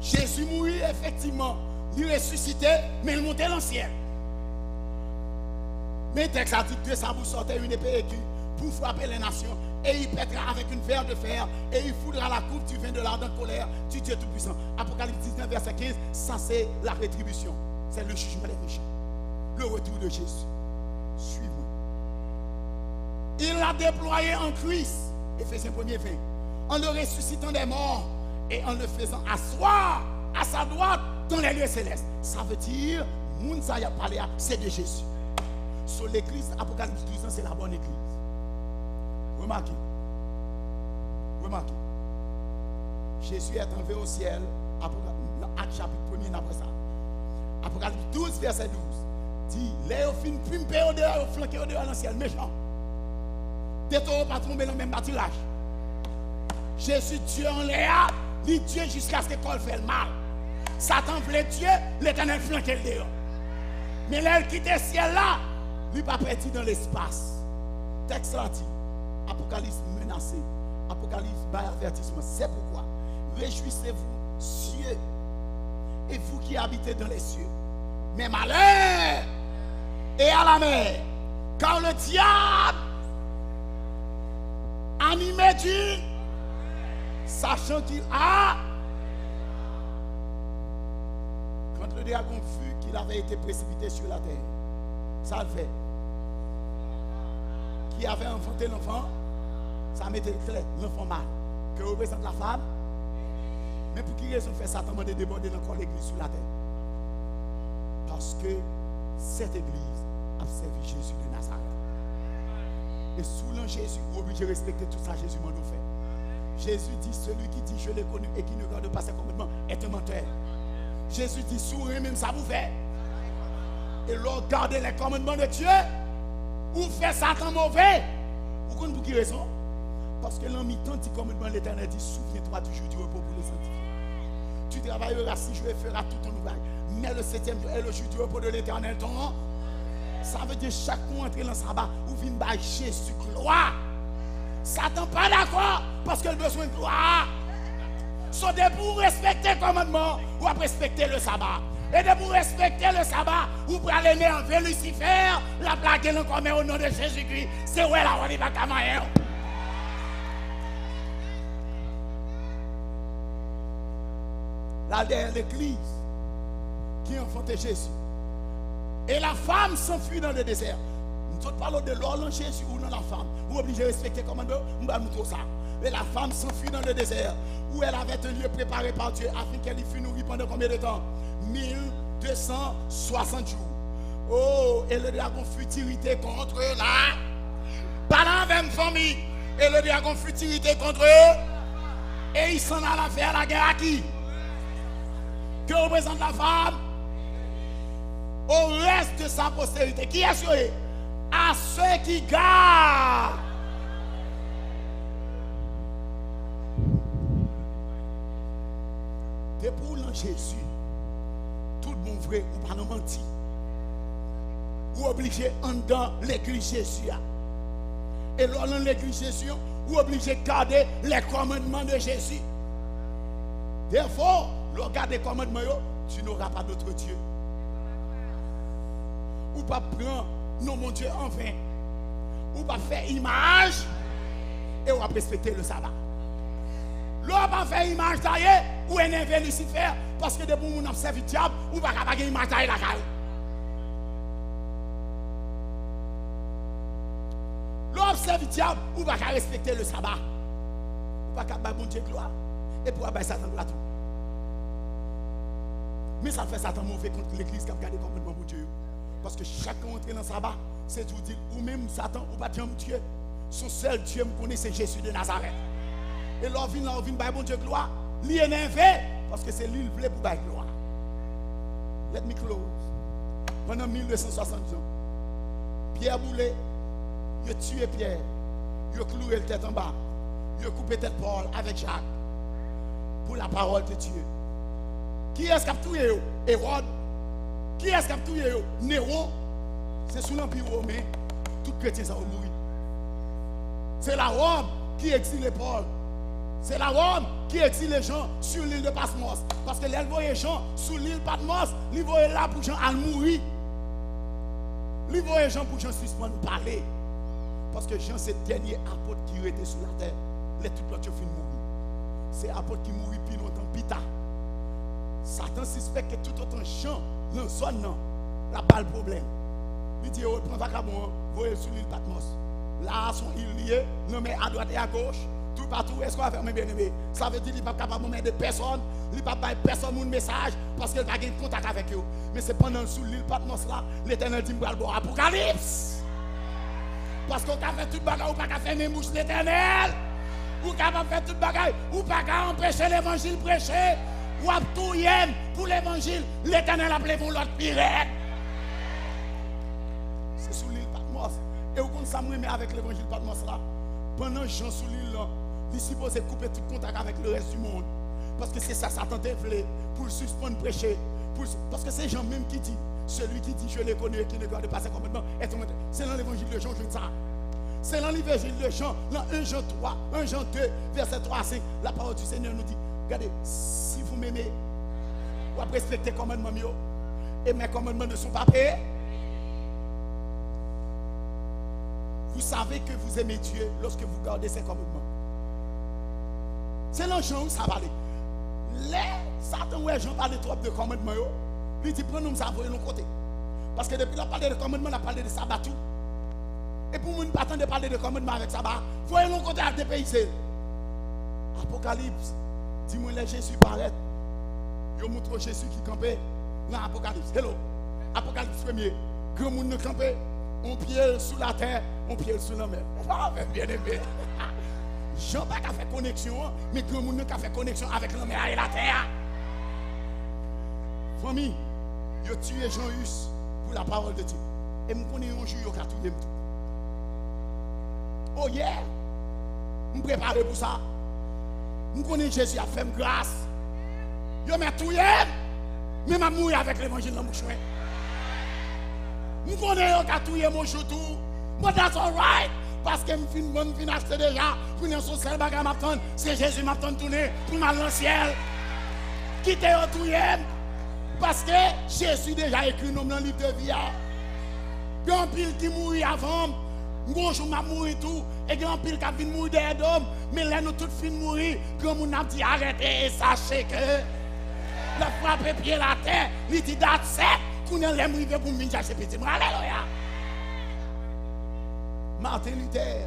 Jezi mouri, efektivman. Li resisite, men l monte nan syèl. Men tèks la di, de sa bouche sortait une épée aiguë pour frapper les nations, et il pètra avec une verge de fer, et il foudra la coupe du vin de l'ardente colère du Dieu Tout-Puissant. Apokalips diznèf, vèsè kenz, sa se la rétribution. C'est le jugement des méchants. Le retour de Jésus. Suivez-moi. Il l'a déployé en Christ, Éphésiens premier vingt, en le ressuscitant des morts et en le faisant asseoir à sa droite dans les lieux célestes. Ça veut dire, moun sa y ap pale a, se de Jezi. So, legliz Apokalips douz lan, se la bòn egliz. Remake. Remake. Jésus est enlevé au ciel. Apoka-, nan Ak chapit premye, n ap wè sa. Apokalips douz, vèsè douz, di, lè yo fin pimpe yo deyò, yo flanke yo deyò nan syèl, mechan. De towo pa tonbe nan menm patiraj. Jezi Dye anlè a, li Dye jiskaske kò l fè l mal. Satan vle Dye, Letènèl flanke l deyò. Men lè l kite syèl la, li pa pèdi nan lespas. Tèks la di, Apokalips menase, Apokalips bay avètisman. C'est pourquoi, réjouissez-vous, cieux, et vous qui habitez dans les cieux. Mais malheur et à la mer, car le diable, animé d'une, sachant qu'il a, quand le dragon vit qu'il avait été précipité sur la terre, sa l fè? Qui avait enfanté l'enfant, sa mete l klè, l'enfant mâle, que représente la femme. Men pou ki rezon fè Satan mande debòde nan kò legliz sou latè? Paske sèt egliz ap sèvi Jezi de Nazarèt. E si w nan Jezi, ou oblije respekte tout sa Jezi mande w fè. Jésus dit, celui qui dit je l'ai connu et qui ne garde pas ses commandements est un menteur. Jezi di, si w renmen m, sa pou w fè. E lè w gade les commandements de Dieu, ou fè Satan move. Ou konn pou ki rezon? Paske nan mitan ti kòmandman Letènèl di, souviens-toi du jour du repos pour le sanctifier. Tu travailleras six jours et feras tout ton ouvrage. Mais le septième jour est le jour du repos de l'Éternel, ton. Sa vle di, chak kou w antre nan saba, ou vin bay Jezi glwa. Satan pa dakò, paske l bezwen glwa. So, depi w respekte kòmandman, w ap respekte le saba. E depi w respekte le saba, ou pral enève Lisifè, l ap lage l ankò, men o non de Jezikri, se wè la wè li pa ka manyen w. L al dèyè legliz ki anfante Jezi. Et la femme s'enfuit dans le désert. M sot pale w de lè w nan Jezi ou nan la femme. Ou oblije respekte kòmandman yo, m pral montre w sa. Et la femme s'enfuit dans le désert, où elle avait un lieu préparé par Dieu afin qu'elle y fût nourrie pendant combien de temps? Mille deux cent soixante jours. Oh, et le dragon fut irrité contre la. Pale avè m, fanmi. Et le dragon fut irrité contre eux. Et il s'en alla faire la guerre à qui? Que représente la femme? Au reste de sa postérité. Kiyès yo ye? À ceux qui gardent. Depi w nan Jezi, tout bon vre, ou pa nan manti. Ou oblije anndan legliz Jezi a. E lè w nan legliz Jezi an, ou oblije gade les commandements de Jésus. Therefore, lè w gade kòmandman yo, tu n'auras pas d'autre Dieu. Ou p ap pran non Bondye anven. Ou p ap fè imaj e w ap respekte le saba. Lè w pa fè imaj taye, ou enève Lisifè, paske depi yon moun ap sèvi dyab, ou pa ka pa gen imaj taye lakay ou. Lè w ap sèvi dyab, ou pa ka respekte le saba. Ou pa ka bay Bondye glwa, epi w ap bay Satan glwa tou. Men sa fè Satan move kont legliz k ap gade kòmandman Bondye yo. Paske chak kou w antre nan saba, se di w di l, ou menm, Satan, ou pa t janm Dye. Se yon sèl Dye m konnen, se Jezi de Nazarèt. E lè w vin la, w vin bay Bondye glwa, li enève, paske se li l vle pou bay glwa. Let me close. Pandan mil de san swasant zan, Pyè boule, yo tiye Pyè, yo kloure l tèt anba, yo koupe tèt Pòl avèk Jak pou la parole de Dieu. Kiyès k ap touye yo? Ewòd. Kiyès k ap touye yo? Newon. Se sou lanpi women tout kretyen sa yo mouri. Se Lawòm ki egzile Pòl. Se Lawòm ki egzile Jan sou lil de Patmòs. Paske lè l voye Jan sou lil Patmòs, li voye l la pou Jan al mouri. Li voye Jan pou Jan sispann pale. Paske Jan se dènye apot ki rete sou latè lè tout lòt yo fin mouri. Se apot ki mouri pi lontan, pi ta. Satan sispèk ke toutotan Jan nan zòn nan, l ap ba l pwoblèm. Li di Ewòd, pran vakabon an, voye l sou lil Patmòs. La a se yon il li ye, lanmè adwat e agoch, toupatou, èske w avè mwen, byeneme? Sa vle di li p ap kapab anmède pèsòn, li p ap bay pèsòn moun mesaj, paske l pa gen kontak avèk yo. Men se pandan l sou lil Patmòs la, Letènèl di m pral ba w Apokalips. Paske w ka fè tout bagay, ou pa ka fèmen bouch Letènèl. Ou kapab fè tout bagay, ou pa ka anpeche levanjil preche. W ap touye m pou levanjil. Letènèl ap leve yon lòt pi rèd. Se sou lil Patmòs. E ou konn sa m renmen avèk levanjil Patmòs la? Pandan Jan sou lil lan, li sipoze koupe tout kontak avèk le reste du monde. Paske se sa Satan te vle, pou l sispann preche. Pou l, paske se Jan menm ki di, celui qui dit je l'ai connu et qui ne garde pas ses commandements est un menteur. Se nan levanjil de Jan w jwenn sa. Se nan levanjil de Jan, nan en Jan twa, en Jan de, vèsè twa a senk, la parole du Seigneur nous dit, gade, si vous m'aimez, w ap respekte kòmandman m yo. Et mes commandements ne sont pas payés. Vous savez que vous aimez Dieu lorsque vous gardez ses commandements. Se nan Jan wi sa pale. Lè Satan wè Jan pale twòp de kòmandman yo, li di, pran nonm sa voye l yon kote. Paske depi l ap pale de kòmandman, l ap pale de saba tou. E pou moun pa tande pale de kòmandman avèk saba, voye l yon kote al depeyize l. Apokalips di mwen lè Jezi parèt, yo montre w Jezi ki kanpe nan Apokalips. Hello! Apokalips premye, granmoun nan kanpe, yon pye l sou latè, yon pye l sou lanmè. Ou pa avè m, byeneme. Jan pa ka fè koneksyon an, men granmoun nan ka fè koneksyon avèk lanmè a e latè a. Fanmi, yo tiye Jean Hus pou la parole de Dieu. E m konnen yon jou yo ka touye m tou. Oh yeah! M prepare pou sa. M konnen Jezi ap fè m gras. Yo mèt touye m, men m ap mouri avèk levanjil nan bouch mwen. M konnen yo ka touye m yon jou tou. But that's alright. Paske m fin vann, m fin achte deja. Kounye a se yon sèl bagay m ap tann. Se Jezi m ap tann tounen pou m al nan syèl. Kite yo touye m. Paske Jezi deja ekri non m nan liv de vi a. Gen anpil ki mouri avan m. M gon jou m ap mouri tou. E gen anpil k ap vin mouri dèyè do m. Men lè nou tout fin mouri, granmoun nan ap di, arete e sache ke l ap frape pye l atè, li di, that's it. Kounye a lè m rive pou m vin chache pitit mwen. Alelouya! Martin Luther,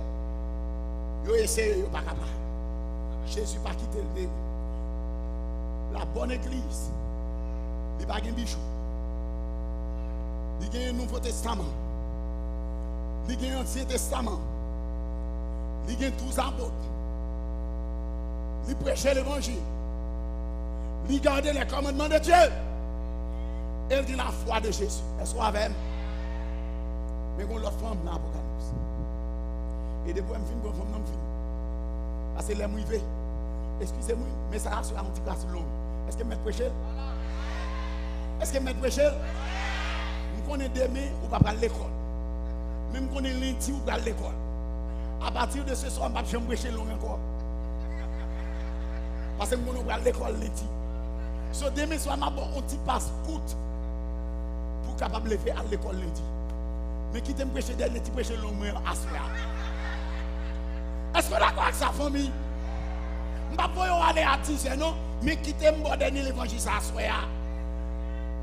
yo eseye, yo pa kapab. Jezi pa kite l deri. La bonne église, li pa gen bijou. Li gen Nouvo Testaman. Li gen Ansyen Testaman. Li gen douz apot. Li preche levanjil. Li gade les commandements de Dieu. E l gen lafwa de Jezi. Èske w avè m? Men gen yon lòt fanm nan Apokalips. E depi w wè m fin pran fanm nan, m fini. Paske lè m rive, eskize m wi, mesaj aswè a yon ti kras long. Èske m mèt preche l? Èske m mèt preche l? M konnen demen ou pa pral lekòl. Men m konnen lendi ou pral lekòl. Apati de se swa, m p ap janm preche long ankò. Paske m konnen ou pral lekòl lendi. So, demen swa, m ap ba w yon ti pas kout pou w kapab leve al lekòl lendi. Men kite m preche dènye ti preche long mwen an aswè a. Èske w dakò ak sa, fanmi? M p ap voye w ale a dizè non, men kite m ba w dènye levanjil sa aswè a.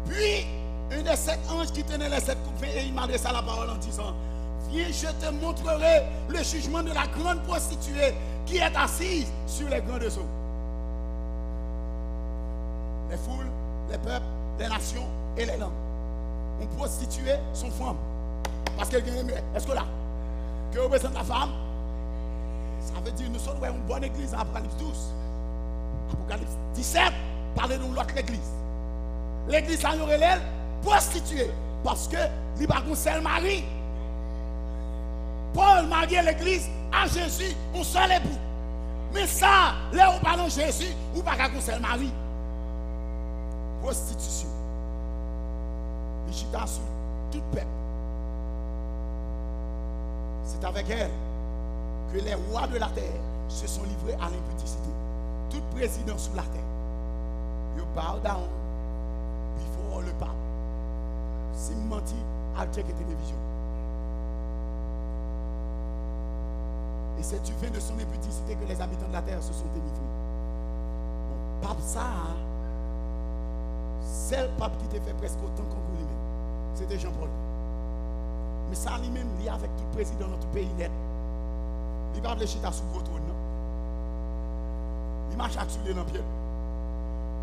Puis, un des sept anges qui tenait les sept coupes vint et il m'adressa la parole en disant, viens, je te montrerai le jugement de la grande prostituée qui est assise sur les grandes eaux. Les foules, les peuples, les nations et les langues. Yon pwostitiye se yon fanm. Paske l gen renmen. Èske w la? Que représente la femme? Sa vle di nou sot wè yon bòn legliz nan Apokalips douz. Apokalips disèt pale de yon lòt legliz. Legliz sa yo rele l pwostitiye. Paske li pa gon sèl mari. Pòl marye legliz a Jezi, yon sèl epou. Men sa, lè ou pa nan Jezi, ou pa ka gon sèl mari. Pwostitisyon. Li chita sou tout pèp. C'est avec elle que les rois de la terre se sont livrés à l'impudicité. Tout prezidan sou latè, yo bow down before le pape. Si m manti, al tcheke televizyon. Et c'est du vin de son impudicité que les habitants de la terre se sont délivrés. Bon, pap sa a, sèl pap ki te fè prèske otan kangou li menm, se te Jean Paul. Men sa li menm, li avèk tout prezidan nan tout peyi nèt. Li pa vle chita sou gwo twòn nan. Li mache ak soulye nan pye l.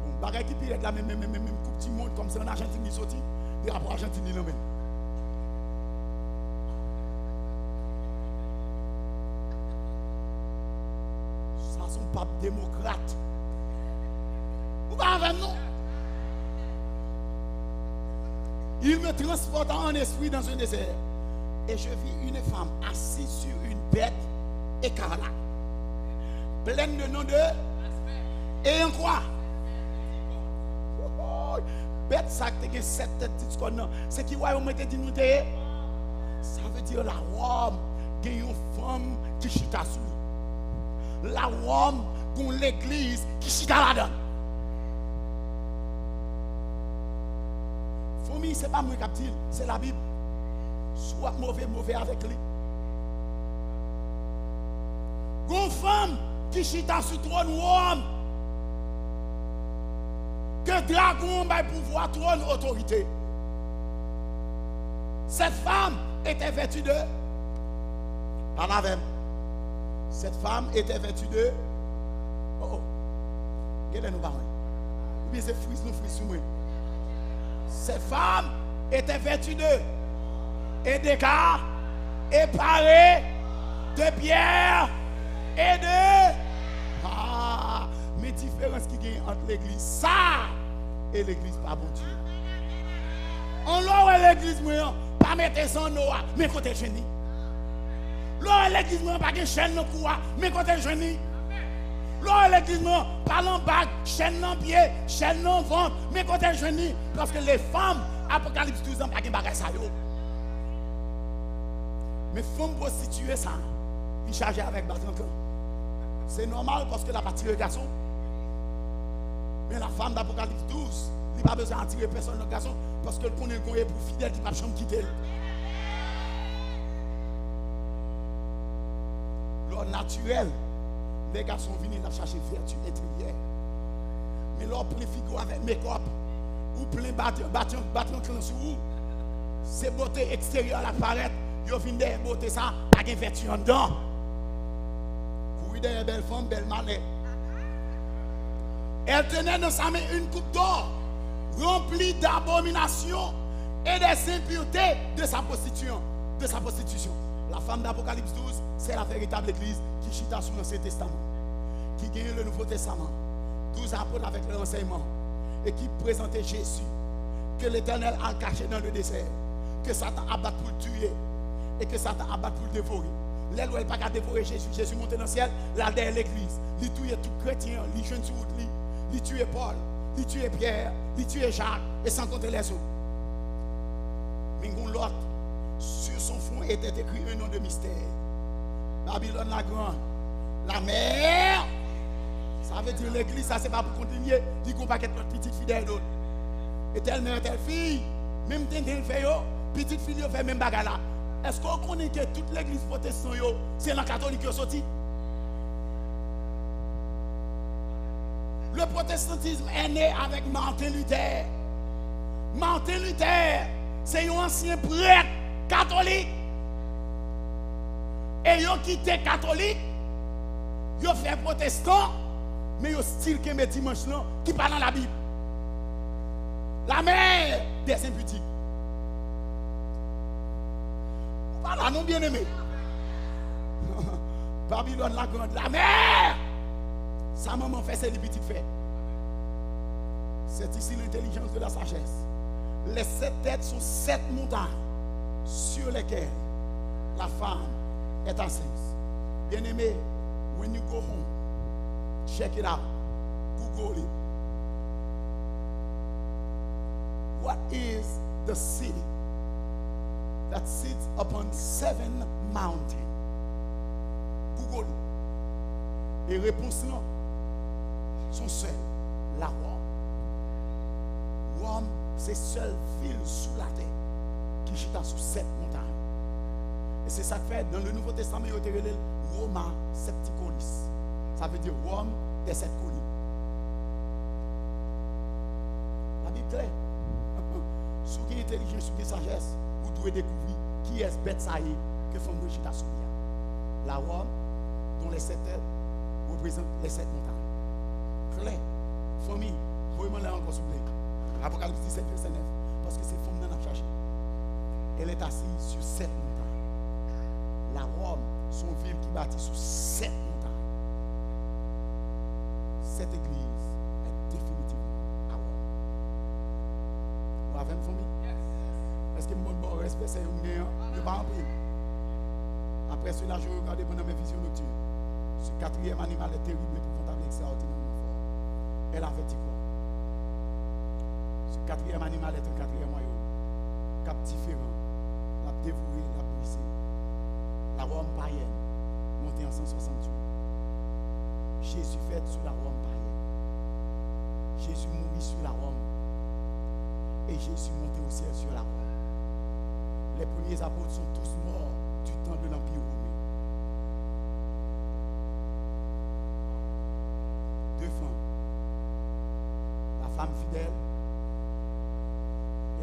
Bon, bagay ki pi rèd la, menm, menm, menm, menm, menm Koup di Mond, kòm se ann Ajantin li soti, drapo Ajantin li nan men l. Sa se yon pap demokrat. Ou pa avè m non? Il me transporta en esprit dans un désert, et je vis une femme assise sur une bête écarlate, pleine de noms de, et en quoi? Bèt sa k te gen sèt tèt, dis kòn nan, se ki wayòm mwen te di nou te ye? Sa vle di la Wòm gen yon fanm ki chita sou li. La Wòm gon legliz ki chita ladan l. Fanmi, se pa mwen k ap di l, se Labib. Si w ap move, move avèk li. Gon fanm ki chita sou twòn Wòm. Ke dragon an bay pouvwa, twòn, otorite. Cette femme était vêtue de, pale avè m. Cette femme était vêtue de, oh, oh. Genlè nou pa wè. Oubyen se friz nou friz sou mwen. Cette femme était vêtue de, et d'écart, et parée de pierres Ede. Ah, men diferans ki genyen ant legliz sa e legliz pa Bondye. An lè w wè legliz mwen an pa mete zanno a, men kote l jwenn li. Lè w wè legliz mwen an pa gen chèn nan kou a, men kote l jwenn li. Lè w wè legliz mwen an pa lan bag, chèn nan pye, chèn nan vant, men kote l jwenn li. Paske lefanm Apokalips douz lan pa gen bagay sa yo. Men fanm pwostitiye sa, li chaje avèk batrank lan. Se nòmal paske l ap atire gason. Men la femme d'Apocalypse douze, li pa bezwen atire pèsòn lòt gason, paske l konnen l gon epou fidèl ki p ap janm kite l. Lè w natirèl, lè gason vini, l ap chache vèti enteryè. Men lè w plen figi w avèk mekòp, ou plen batrank lan sou ou, se bote eksteryè la k parèt, yo vin dèyè bote sa, pa gen vèti anndan. Kouri dèyè bèl fanm, bèl malè. Elle tenait dans sa main une coupe d'or remplie d'abominations et des impuretés de sa prostitution, de sa prostitution. La femme d'Apocalypse douze, c'est la véritable église ki chita sou Ansyen Testaman, ki genyen le Nouveau Testament, douz apot avèk le ransèyman, e ki prezante Jezi, ke Letènèl al kache nan le dezè, ke Satan ap bat pou l tiye, e ke Satan ap bat pou l devore. Lè l wè l pa ka devore Jezi, Jezi monte nan syèl, l al dèyè legliz. Li touye tout kretyen an, li jwenn sou wout li. Li tiye Pòl, li tiye Pyè, li tiye Jak, e san konte lèzòt. Men gon lòt, sur son front était écrit un nom de mystère. Babilòn la grande, la mère. Sa vle di legliz sa se pa pou kont li l ye, li gon pakèt lòt pitit fi dèyè do l. E tèl mè, tèl fi, menm tenten l fè yo, pitit fi l yo fè menm bagay la. Èske w konnen ke tout legliz pwotestan yo, se nan katolik yo soti? Le protestantisme est né avec Martin Luther. Martin Luther, se yon ansyen prèt katolik. E yo kite katolik, yo fè pwotestan, men yo still kenbe dimanch lan ki pa nan Labib. La mère des impudiques. Ou pa la non, byeneme. Babilòn la grande, la mère. Sa manman fè, se li pitit fè. C'est ici l'intelligence de la sagesse. Les sept têtes sont sept montagnes sur lesquelles la femme est assise. Bien-aimé, when you go home, check it out. Google it. What is the city that sits upon seven mountains? Google it. E repons lan, se yon sèl, la Wòm. Wòm se sèl vil sou latè ki chita sou sèt montay. E se sa k fè, nan le Nouveau Testament, yo te rele l Roma Septicolis. Sa vle di Rome des sept collines. Labib klè. Si w gen entèlijans, si w gen sajès, ou dwe dekouvri kiyès bèt sa ye ke fanm nan chita sou li a. La Rome, dont les sept têtes représentent les sept montagnes. Klè. Fanmi, voye m anlè ankò, souple. Apokalips disèt, vèsè nèf. Paske se fanm nan n ap chache. Elle est assise sur sept montagnes. La Rome, se yon vil ki bati sou sèt montay. Cette église est définitivement à Rome. Ou avè m, fanmi? Èske m bon bò respè sè yo m gen an? Yo pa anpil. Après cela, je regardai pendant mes visions nocturnes. Ce quatrième animal est terrible, épouvantable et extraordinairement fort. Elle avait dix cornes. Ce quatrième animal est un quatrième royaume k ap diferan, l ap devore, l ap brize. La Rome païenne monte en cent soixante-huit. Jésus fèt sou la Rome païenne. Jésus mouri sur la Rome. Et Jésus monte au ciel sur la Rome. Les premiers apôtres sont tous morts du temps de l'Empire romain. Deux femmes. La femme fidèle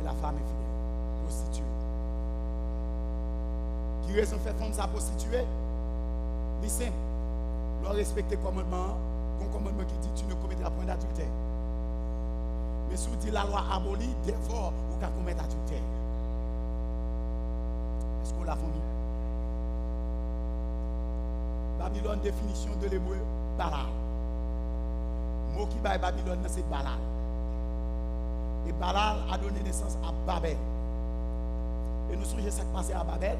et la femme infidèle, prostituée. Ki rezon fè fanm sa pwostitiye? Li senp. Lè w respekte kòmandman an, gon kòmandman ki di, tu ne commettras point d'adultère. Men si w di la loi abolit, dèfwa ou ka komèt adiltè. Èske w la, fanmi? Babilòn, définition de l'hébreu, Balal. Mo ki bay Babilòn nan se Balal. Et Balal a donné naissance à Babel. E nou sonje sa k pase a Babèl?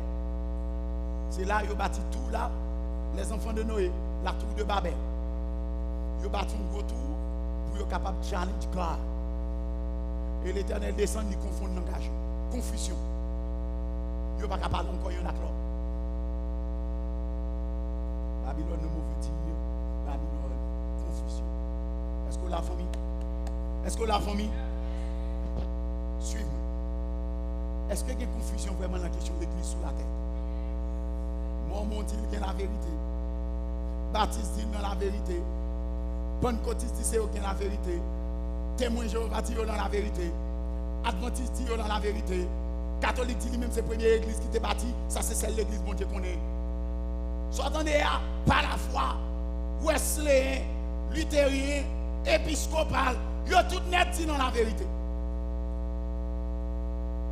Se la yo bati tou la, les enfants de Noé, la tour de Babel. Yo bati yon gwo tou pou yo kapab challenge God. E Letènèl desann, li konfonn langaj yo. Konfizyon. Yo pa ka pale ankò youn ak lòt. Babilòn nan mo veut dire Babilòn, konfizyon. Èske w la, fanmi? Èske w la, fanmi? Swiv mwen. Èske gen konfizyon vrèman nan kesyon legliz sou latè? Mòmon di l gen laverite. Batis di l nan laverite. Pannkotis di se yo gen laverite. Temwen Jewova di yo nan laverite. Advantis di yo nan laverite. Katolik di li menm se premye legliz ki te bati, sa se sèl legliz Bondye konnen. Sa w tande a, pa lafwa, wesleyen, literyen, episkopal, yo tout nèt di nan laverite.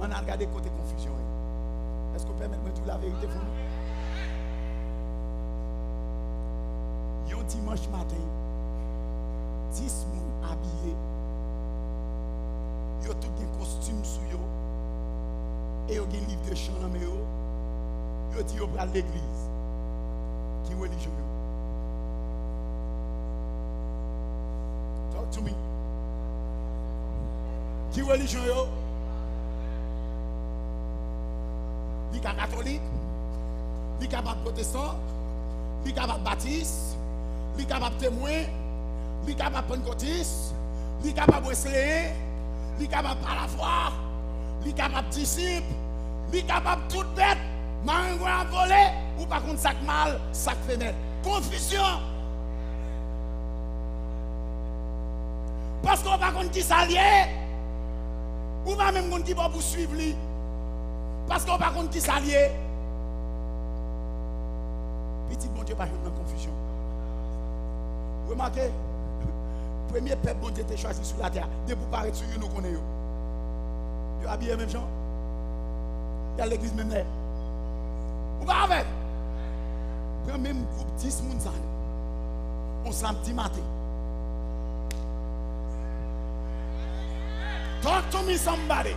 Ann al gade kote konfizyon ye. Èske w pèmèt mwen di w laverite, fanmi? Yon dimanch maten, dis moun abiye, yo tout gen kostim sou yo, e yo gen liv de chan nan men yo, yo di yo pral legliz. Ki relijyon yo? Talk to me. Ki relijyon yo? Li ka katolik, li kapab pwotestan, li kapab batis, li kapab temwen, li kapab pannkotis, li kapab wesleyen, li kapab pa lafwa, li kapab disip, li kapab tout bèt. Marengwen ap vole, ou pa konn sa k mal, sa k femèl. Konfizyon. Paske w pa konn ki sa l ye. Ou pa menm konn ki bò pou swiv li. Paske w pa konn ki sa l ye. Pitit Bondye pa janm nan konfizyon. Remake, premye pèp Bondye te chwazi sou latè a, depi w parèt sou youn, ou konnen yo. Yo abiye menm jan. Y al legliz menm lè. Ou pa avè m? Pran menm gwoup dis moun sa yo. On samdi maten. Talk to me, somebody.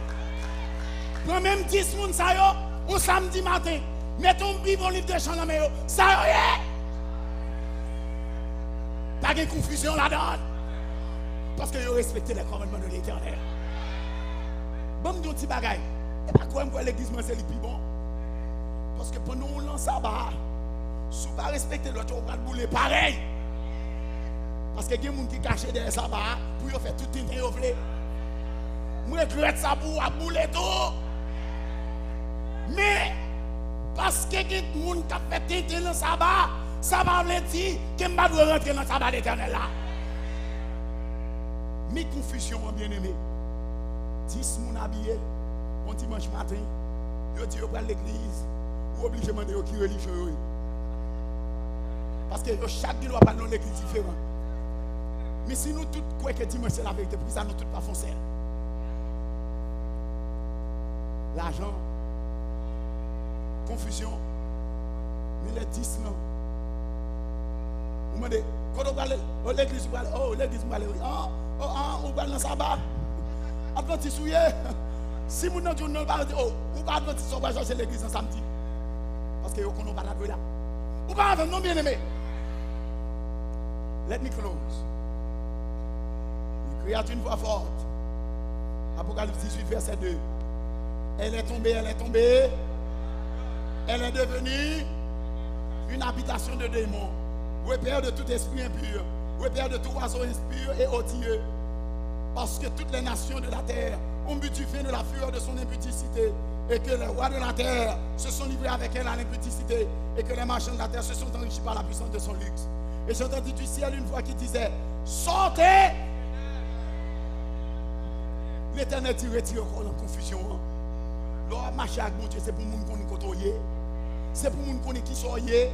Pran menm dis moun sa yo, on samdi maten. Mete yon Bib, yon liv de chan nan men yo. Sa yo ye? Pa gen konfizyon ladan l. Paske yo respekte les commandements de l'Éternel. Ban m di yon ti bagay. E pa kwè m kwè legliz mwen se li k pi bon. Paske pandan w lan saba a, si w pa respekte lòt yo, w pral boule parèy. Paske gen moun ki kache dèyè saba a pou yo fè tout tenten yo vle. M regrèt sa pou w, w ap boule tou. Men, paske gen moun k ap fè tenten nan saba a, sa pa vle di ke m pa dwe rantre nan saba Letènèl la. Men konfizyon an, byeneme. Dis moun abiye, yon dimanch maten, yo di yo pral legliz, ou oblije mande yo ki relijyon yo ye. Paske yo chak gen dwa pral nan yon legliz diferan. Men si nou tout kwè ke dimanch se laverite, poukisa nou tout pa fè yon sèl? Lajan, konfizyon, men lè dis lan, ou mande, kote w prale? O, legliz ou prale? O, legliz m prale, wi. An, o, an, ou pral nan saba? Advantis ou ye? Si moun nan di w non, l pa di, o, ou pa advantis, sa w pral chache legliz nan samdi. Paske yo konnen w pa ta dwe la. Ou pa avè m non, byeneme. Let me close. Il cria d'une voix forte. Apocalypse dix-huit, verset deux. Elle est tombée, elle est tombée. Elle est devenue une habitation de démons, repère de tout esprit impur, repère de tout oiseau impur et odieux. Parce que toutes les nations de la terre ont bu du vin de la fureur de son impudicité, et que les rois de la terre se sont livrés avec elle à l'impudicité, et que les marchands de la terre se sont enrichis par la puissance de son luxe. Et j'entendis du ciel une voix qui disait, sortez! Letènèl di, retire kò w nan konfizyon an. Lè w ap mache ak Bondye, se pou moun konnen kote w ye. Se pou moun konnen kisa w ye.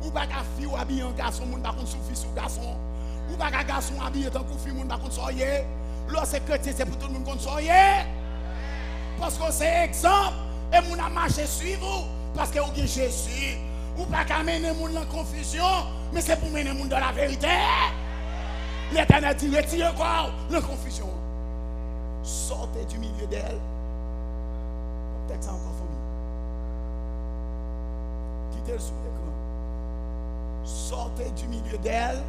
Ou pa ka fi w abiye an gason, moun pa konn si w fi, si w gason. Ou pa ka gason abiye tankou fi, moun pa konn sa w ye. Lè w se kretyen, se pou tout moun konn sa w ye. Paske w se egzanp, e moun ap mache swiv ou, paske ou gen Jezi. Ou pa ka mennen moun nan konfizyon, men se pou mennen moun nan lavèrite. Letènèl di, retire kò w nan konfizyon an. Sortez du milieu d'elle. Tèks sa ankò, fanmi. Kite l sou lekran. Sortez du milieu d'elle.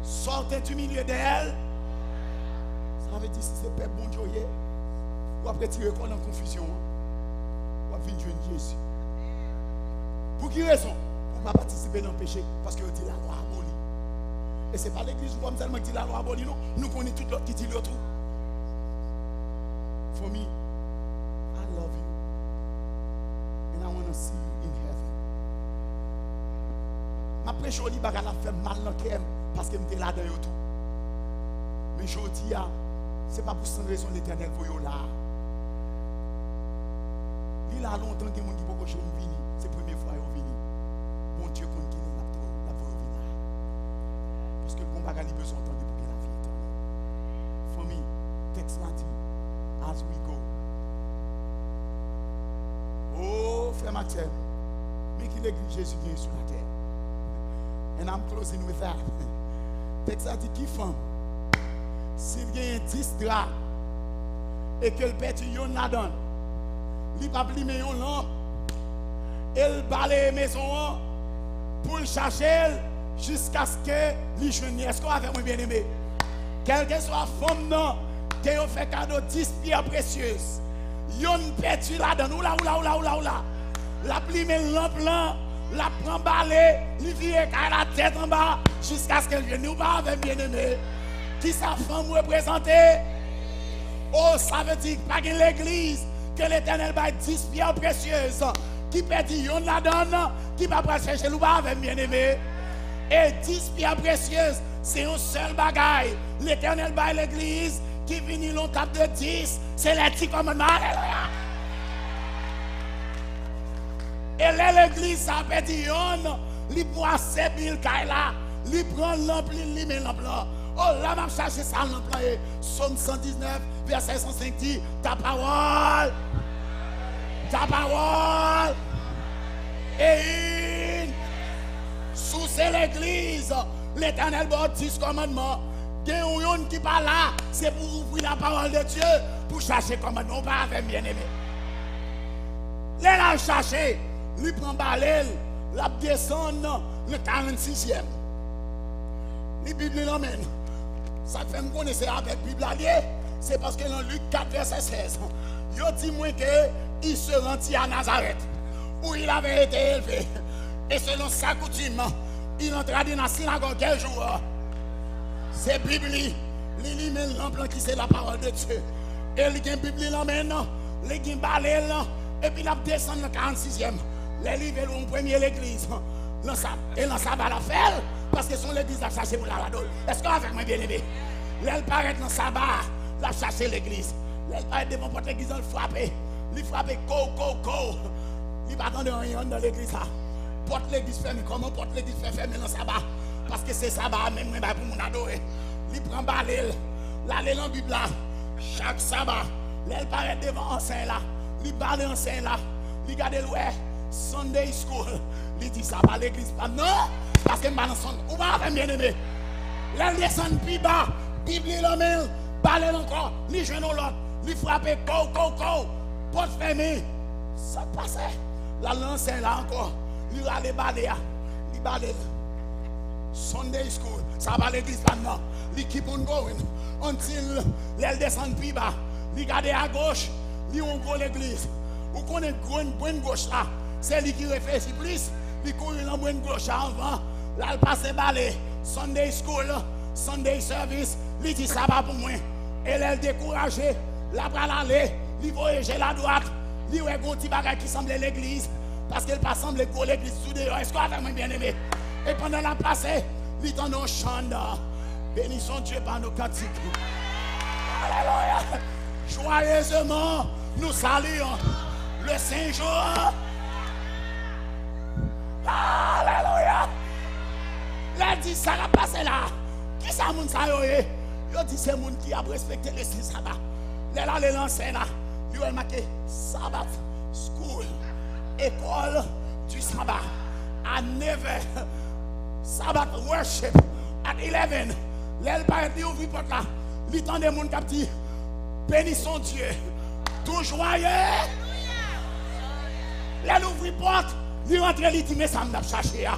Sortez du milieu d'elle. Sa vle di, si se pèp Bondye w ye, w ap retire kò w nan konfizyon an. W ap vin jwenn Jezi. Pou ki rezon? Pou w pa patisipe nan peche, paske yo di lalwa aboli. E se pa legliz nou an sèlman ki di lalwa aboli, non. Nou konnen tout lòt ki di l yo tou. For me, I love you. And I wanna see you in heaven. M ap preche w li bagay la fè m mal nan kè m, paske m te ladan yo tou. Men jodi a, se pa pou san rezon Letènèl voye w la a. Li la lontan, gen moun ki poko janm vini. Se premye fwa yo vini. Bondye konn kilè l ap voye, l ap voye w vin la. Paske l gon bagay li bezwen tande pou gen lavi etènèl. Fanmi, tèks la di, as we go. Oh, frè m ak sè m, men ki legliz Jezi genyen sou latè. And I'm closing with that. Tèks la di, ki fanm, si l genyen dis dra, e ke l pèdi yonn ladan l, li p ap limen yon lanp, e l baleye mezon an pou l chache l jiskaske li jwenn li. Èske w avè mwen, byeneme? Kèlkeswa fanm nan ke yo fè kado dis pyè presyez, yonn pèdi ladan l, oula, oula, oula, oula, oula, l ap limen lanp lan, l ap pran bale, li vire kay la tèt anba, jiskaske l jwenn li. Ou pa avè m, byeneme? Kisa fanm reprezante? O, sa vle di pa gen legliz ke Letènèl bay dis pyè presyez, ki pèdi yonn ladan l, ki pa pral chèche l. Ou pa avè m, byeneme? E dis pyè presyez, se yon sèl bagay Letènèl bay legliz ki vini lan tab de dis, se lè ti kòmandman. Alelouya! E lè legliz sa pèdi yonn, li bwase bil kay la, li pran lanp, li limen lanp lan. O, la m ap chache sa lanp lan ye. Sòm san diznèf, vèsè san senk di, ta pawòl, ta pawòl, e in, si w se legliz, Letènèl ba w dis kòmandman. Gen yon youn ki pa la, se pou ouvri la parole de Dieu, pou chache kòmandman. Ou pa avè m, byeneme? Lè l al chache, li pran bale l, l ap desann nan karannsizyèm. Li Bib li nan men l. Sa k fè m konnen se avèk Bib la l ye, se paske nan Lik kat vèsè sèz, yo di mwen ke il se rendit à Nazareth, où il avait été élevé, et selon sa coutume, il entra dans la synagogue quel jour. Se Bib li, li limen lanp lan ki se la parole de Dieu. E li gen Bib li nan men l, li gen bale l, epi l ap desann nan karannsizyèm. Lè li rive l yon premye legliz, nan sa, e nan saba l ap fè l, paske se yon legliz l ap chache pou l al adore. Èske w avèk mwen, byeneme? Lè l parèt nan saba, l ap chache legliz. Lè l parèt devan pòt legliz lan, l frape. Li frape, kow, kow, kow. Li pa tande anyen anndan legliz la. Pòt legliz fèmen. Kòman pòt legliz fè fèmen nan saba? Paske se saba a menm mwen bay pou moun adore. Li pran bale l, l ale nan Bib la. Chak saba, lè l parèt devan ansèy la, li bale ansèy la. Li gade l wè Sunday school. Li di, sa pa legliz pa m non, paske m pa nan Sunday. Ou pa avè m, byeneme? Lè l desann pi ba, Bib li nan men l, bale l ankò, li jwenn yon lòt, li frape, kow, kow, kow, pòt fèmen. Sa k pase? L al nan ansèy la ankò, li rale bale a, li bale l. Sunday school, sa pa legliz pa m nan. Li keep on going until lè l desann pi ba, li gade agoch, li yon gwo legliz. Ou konnen grenn, grenn goch la, se li ki reflechi plis, li kouri nan grenn goch la anvan, l al pase bale, Sunday school, Sunday service, li di, sa pa pou mwen. E lè l dekouraje, l ap pral ale, li voye je l adwat, li wè gon ti bagay ki sanble legliz, paske l pa sanble gwo legliz sou deyò. Èske w avè mwen, byeneme? E pandan l ap pase, li tande yon chan anndan. Bénissons Dieu par nos cantiques. Alelouya! Joyeusement, nous saluons le Saint Jour. Alelouya! Lè l di sa k ap pase la, kisa moun sa yo ye? Yo di se moun ki ap respekte le sen saba. Lè l ale nan ansèy la, li wè l make Sabbath School. École du sabbat à neuf heures. Sabbath worship at eleven. Lè l parèt, li ouvri pòt la. Li tande moun k ap di, "Bénissons Dieu, tout joyeux." Lè l ouvri pòt, li rantre, li di, "Men sa m t ap chache a.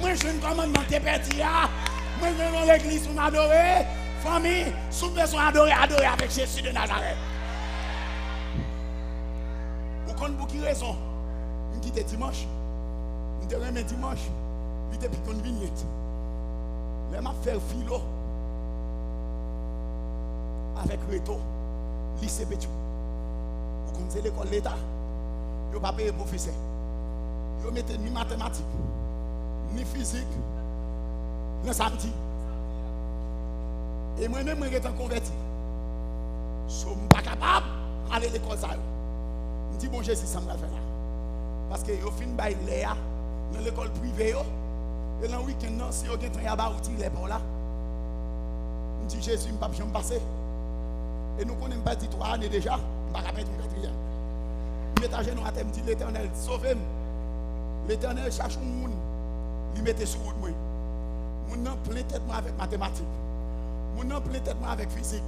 Mwen jwenn kòmandman te pèdi a. Mwen jwenn yon legliz pou m adore." Fanmi, si w bezwen adore, adore avèk Jezi de Nazarèt. Ou konn pou ki rezon m kite dimanch? M te renmen dimanch, li te pi konn vin yèt. Lè m ap fè filo avèk reto, lise Petyonvil. Ou konn se lekòl leta, yo pa peye pwofesè. Yo mete ni matematik, ni fizik nan samdi. E mwen menm, mwen gentan konvèti. So, m pa kapab ale lekòl sa yo. M di, "Bon, Jezi, sa m pral fè la?" Paske yo fin bay lè a nan lekòl prive yo. E nan wikenn nan, si yo gen tan, y a ba ou ti lè pa w la. M di, "Jezi, m p ap janm pase." E nou konnen m pèdi twa ane deja, m pa ka pèdi yon katriyèm. M met ajenou atè, m di, "Letènèl, sove m." Letènèl chache yon moun, li mete sou wout mwen. Moun nan plen tèt mwen avèk matematik. Moun nan plen tèt mwen avèk fizik.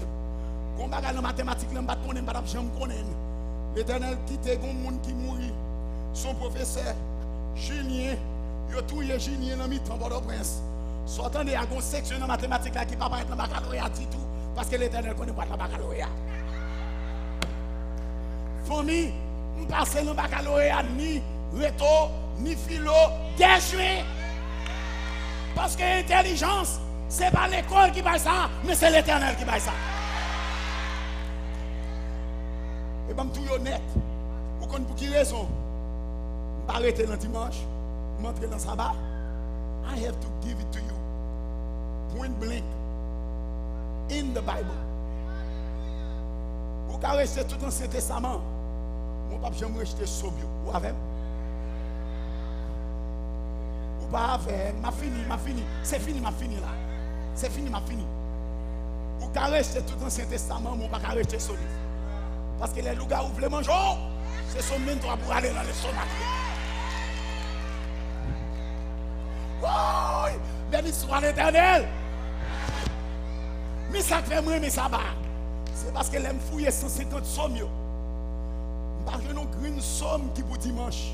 Gon bagay nan matematik la, m pa t konnen, m pa t ap janm konnen. Letènèl kite gon moun ki mouri. Se yon pwofesè, Jinyen. Yo touye Jinyen nan mitan Pòtoprens. Sa w tande a, gon seksyon nan matematik la ki pa parèt nan bakaloreya ditou, paske Letènèl konnen pral nan bakaloreya. Fanmi, m pase nan bakaloreya ni reto, ni filo, dèjwi. Paske entèlijans, se pa lekòl ki bay sa, men se Letènèl ki bay sa. E ban m tou yo nèt. Ou konn pou ki rezon m pa rete nan dimanch, m antre nan saba? I have to give it to you. Point blank. In the Bible. Ou ka rejte tout Ansyen Testaman, men w p ap janm rejte Sòm yo. Ou avè m? Ou pa avè m? M ap fini, m ap fini. Se fini, m ap fini la. Se fini, m ap fini. Ou ka rejte tout Ansyen Testaman, men w pa ka rejte Sòm yo. Paske lè lougawou vle manje w, se Sòm venntwa pou ale nan lestomak li. Woy! Beni swa Letènèl! Men sa k fè mwen renmen saba a, se paske lè m fouye san senkant sòm yo, m pa jwenn yon grenn sòm ki pou dimanch.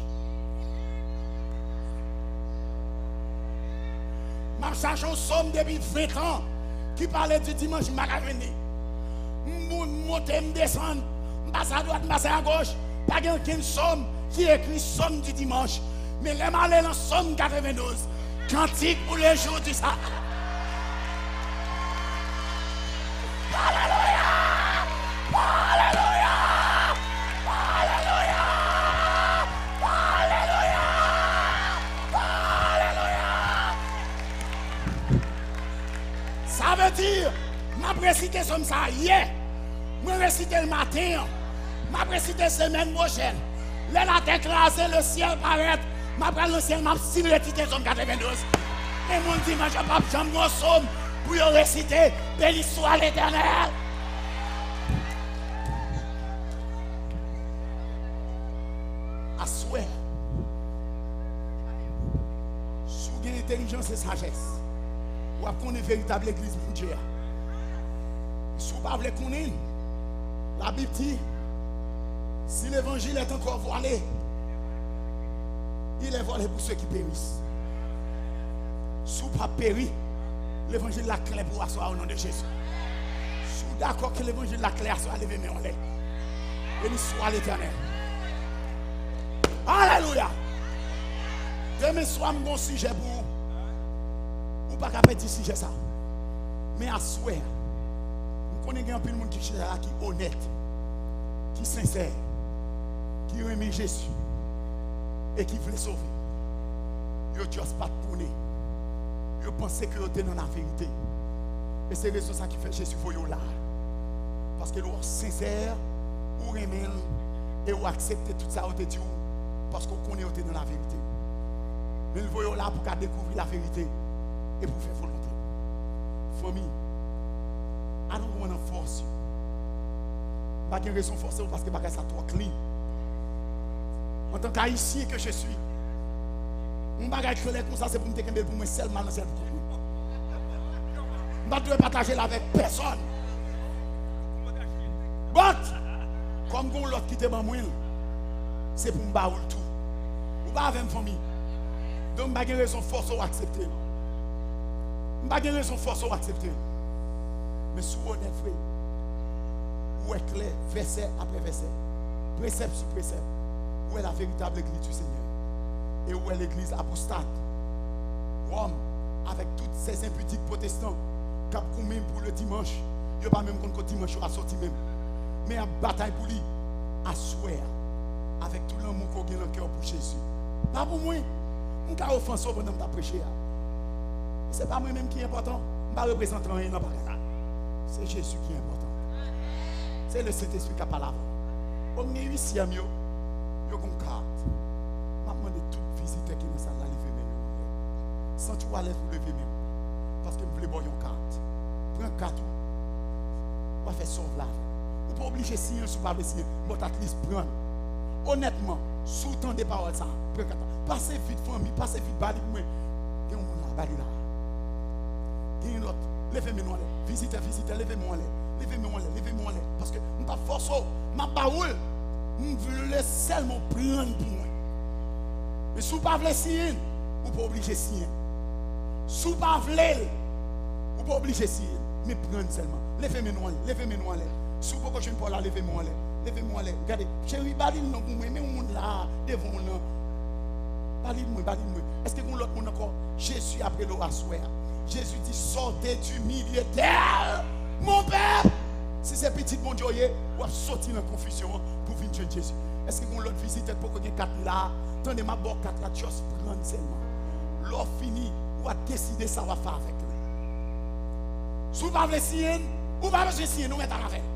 M ap chache yon sòm depi ven tan ki pale di dimanch, m pa ka jwenn li. M mou-, m monte, m desann, m pase adwat, m pase agoch, pa gen okenn sòm ki ekri sòm di dimanch. Men lè m ale nan Sòm katrevendouz, kantik pou le jou di sa. Alelouya! Alelouya! Alelouya! Alelouya! Alelouya! Sa vle di, m ap resite sòm sa a yè. Mwen resite l maten an. M ap resite semèn pwochèn. Lè latè kraze, lesyèl parèt, m ap pral nan syèl, m ap still resite Sòm katrevendouz. Men moun dimanch yo p ap janm gen yon sòm pou yo resite, beni swa Letènèl. Aswè, si w gen entèlijans e sajès, w ap konnen veritab legliz Bondye a. Si w pa vle konnen l, Labib di, si levanjil est encore voilé, il est voilé pour ceux qui périssent. Si w p ap peri, levanjil la klè pou w aswè a, o non de Jezi. Si w dakò ke levanjil la klè aswè a, leve men w anlè. Beni swa Letènèl. Alelouya! Demen swa m gon sijè pou ou. Ou pa ka pèdi sijè sa. Men aswè a, m konnen gen anpil moun ki chita la ki onèt, ki sensè, ki renmen Jezi e ki vle sove. Yo just pa t konnen. Yo panse ke yo te nan laverite. E se rezon sa ki fè Jezi voye w la. Paske lè w sensè, ou renmen l, e ou aksepte tout sa yo te di w, paske w konnen yo te nan laverite. Men l voye w la pou w ka dekouvri laverite e pou w fè volonte l. Fanmi, I don't wanna force you. M pa gen rezon fòse w paske bagay sa twò clean. En tant qu'Haïtien que je suis, yon bagay klè konsa, se pou m te kenbe l pou mwen sèlman nan sèl kont mwen. M pa t dwe pataje l avèk pèsòn. But, kòm gon lòt ki te ban mwen l, se pou m ba ou l tou. Ou pa avè m, fanmi. Donk, m pa gen rezon fòse w aksepte l. M pa gen rezon fòse w aksepte l. Men si w onèt vre, ou wè klè, vèsè apre vèsè, presèp sou presèp, ou wè la véritable église du Seigneur. E ou wè legliz apostat, Wòm, avèk tout sè enpidik pwotestan k ap goumen pou le dimanch. Yo pa menm konn kot dimanch yo a soti menm. Men y ap batay pou li aswè a, avèk tout lanmou ke w gen nan kè w pou Jezi. Pa pou mwen. M ka ofanse w pandan m t ap preche a. Se pa mwen menm ki enpòtan. M pa reprezante anyen nan bagay la. Se Jezi ki enpòtan. Se le Sentespri k ap pale avè w. Bon, m gen wisyen m yo. Yo gon kat. M ap mande tout vizitè ki nan sal la leve men yo anlè. Santi w alèz pou leve men w. Paske m vle ba w yon kat. Pran kat ou. W a fè sa w vle avè l. Ou pa oblije siyen l si w pa vle siyen l. But at least pran l. Onètman, si w tande pawòl sa a, pran kat la. Pase vit, fanmi, pase vit, ba li pou mwen. Gen yon moun la, ba li la. Gen yon lòt, leve men nou anlè. Vizitè, vizitè, leve men w anlè. Leve men w anlè, leve men w anlè. Paske m p ap fòse w, m ap ba ou l. M vle sèlman w pran l pou mwen. Men si w pa vle siyen l, ou pa oblije siyen l. Si w pa vle l, ou pa oblije siyen l. Men pran l sèlman. Leve men nou anlè, leve men nou anlè. Si w poko jwenn pa w la, leve men w anlè. Leve men w anlè. Gade, cheri, ba li l non pou mwen. Men yon moun la, devan w lan. Ba li l mwen, ba li l mwen. Èske gen yon lòt moun ankò? Jezi ap rele w aswè a. Jezi di, sortez du milieu d'elle, mon peuple. Si se pitit Bondye w ye, w ap soti nan konfizyon an pou vin jwenn Jezi. Èske gen yon lòt vizitè k poko gen kat li la a? Tande, m ap ba w kat la, just pran l sèlman. Lè w fini, w a deside sa w ap fè avèk li. Si w pa vle siyen l, ou pa bezwen siyen l, ou mèt al avè l.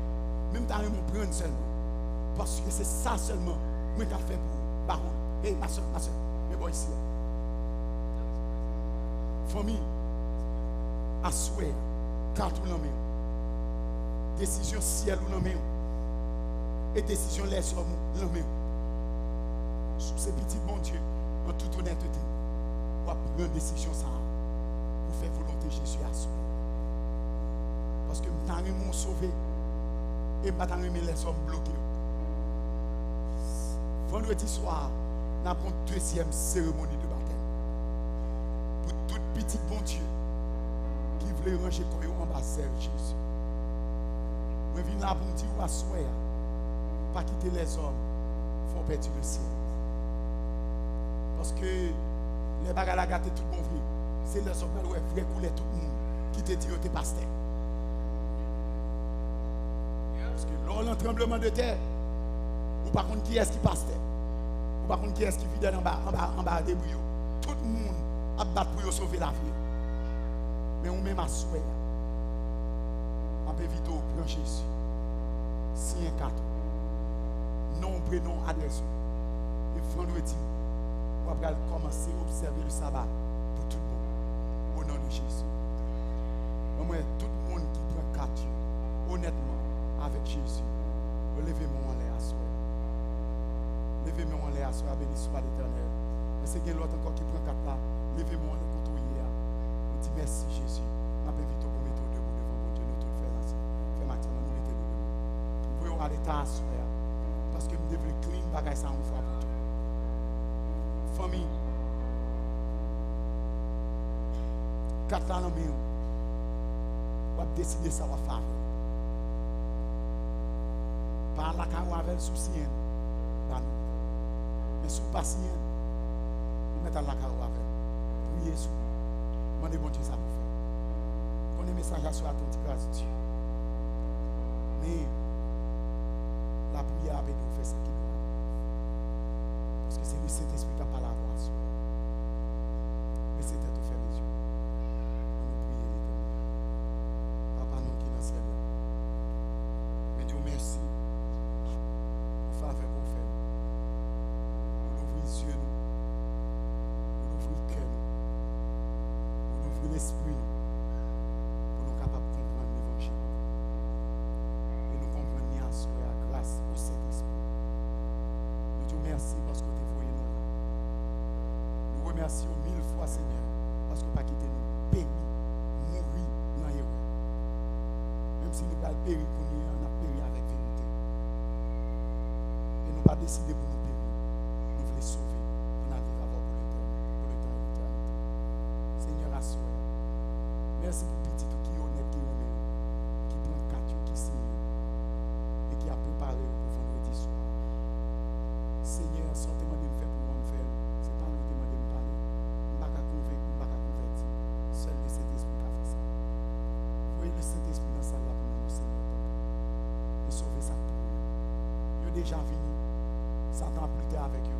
Men m ta renmen w pran l sèlman. Paske se sa sèlman mwen ka fè pou ou, ba ou l. Hey, ma sè, ma sè, men bò isi a. Fanmi, aswè a, kat ou nan men w. Desizyon syèl ou nan men w. E desizyon lèzòm ou nan men w. Si w se pitit Bondye, an tout onètete, w ap pran desizyon sa a pou fè volonte Jezi aswè. Paske m ta renmen w sove, e m pa ta renmen lèzòm bloke w. Vandredi swa, n ap gen yon dezyèm seremoni de batèm pou tout pitit Bondye ki vle ranje kò yo anba zèl Jezi. Mwen vin la pou m di w aswè a, pa kite lèzòm fè w pèdi lesyèl. Paske lè bagay la gate tout bon vre, se lèzòm pral wè vrè koulè tout moun ki te di yo te pastè. Paske lè w lan tranbleman de tè, ou pa konn kiyès ki pastè. Ou pa konn kiyès ki fidèl anba, anba, anba debri yo. Tout moun ap bat pou yo sove lavi yo. Men ou menm aswè a, m ap envite w pran Jezi. Siyen kat ou. Non w, prenon w, adrès ou. E vandredi, w ap pral kòmanse obsève le saba pou tout bon. O non de Jezi. Ban mwen tout moun ki pran kat yo onètman avèk Jezi. Yo leve men w anlè aswè a. Leve men w anlè aswè a, beni swa Letènèl. Èske gen lòt ankò ki pran kat la? Leve men w anlè kote w ye a. Ou di, mèsi Jezi. M ap envite w pou mete w debou devan Bondye. Nou tout frè a sè, frè Matyon, nou mete nou debou. M voye w ale ta aswè a. Paske m te vle clean bagay sa yon fwa pou tout. Fanmi, kat la nan men w. W ap deside sa w ap fè avè l. Pa al lakay ou avè l si w siyen l. Ba nou. Men si w pa siyen l, ou mèt al lakay ou avè l. Priye sou li. Mande Bondye sa pou fè. Konnen mesaj la sou atantik raz di. Men lapriyè ap ede w fè sa ki dwat. Paske se le Sentespri k ap pale avè w aswè. Bese tèt ou, fèmen zye w. Ann nou priye Letènèl. Papa nou ki nan syèl la, mwen di w mèsi pou favè ke w fè nou. Ou louvri zye nou. Ou louvri kè nou. Ou louvri lespri nou. Pou nou kapab konprann levanjil. E nou konprann li aswè a gras o Sentespri. Nou di w mèsi paske w te Mèsi yon mil fwa, Senyè, paske w pa kite nou peri, mouri nan erè. Menm si nou pral peri kounye a, n ap peri avèk verite. E nou pa deside pou nou peri. Nou vle sove pou n al viv avè w pou letènite, pou letan e letènite. Senyè, aswè, mèsi pou pitit ou ki onèt, ki onè, ki pran kat yo, ki siyen, e ki ap prepare yo pou vandredi swa. Senyè, sa w te mande m fè pou ou an, m fè l. Se pale w te mande m pale. M pa ka konvenk, m pa ka konvèti. Sèl Lesentespri ka fè sa. Voye Lesentespri nan sal la pou nou, Senyè, tanpri. E sove sa k pou yo. Yo deja vini. Satan ap lite avèk yo,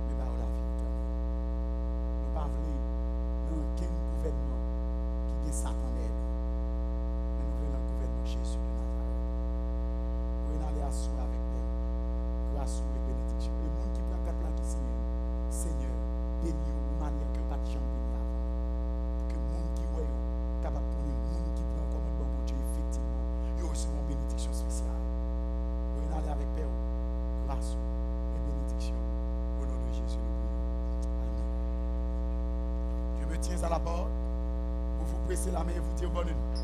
men ba yo lavi etènèl. Nou pa vle nan okenn gouvènman ki gen Satan dèyè li. Men nou vle nan gouvènman Jezi de Nazarèt. Voye n ale aswè avèk pè, gras ou e benediksyon. E moun ki pran kat la ki siyen, Senyè, beni yo yon manyè ke yo pa t janm beni avan. Pou ke moun ki wè yo kapab konnen moun ki pran kòmandman Bondye efektivman, yo resevwa yon benediksyon espesyal. Voye n ale avèk pè ou, gras ou e benediksyon ou. Au nom de Jésus, nous prions. Amen. Je me tiens à la porte pour vous presser la main et vous dire bonne nuit.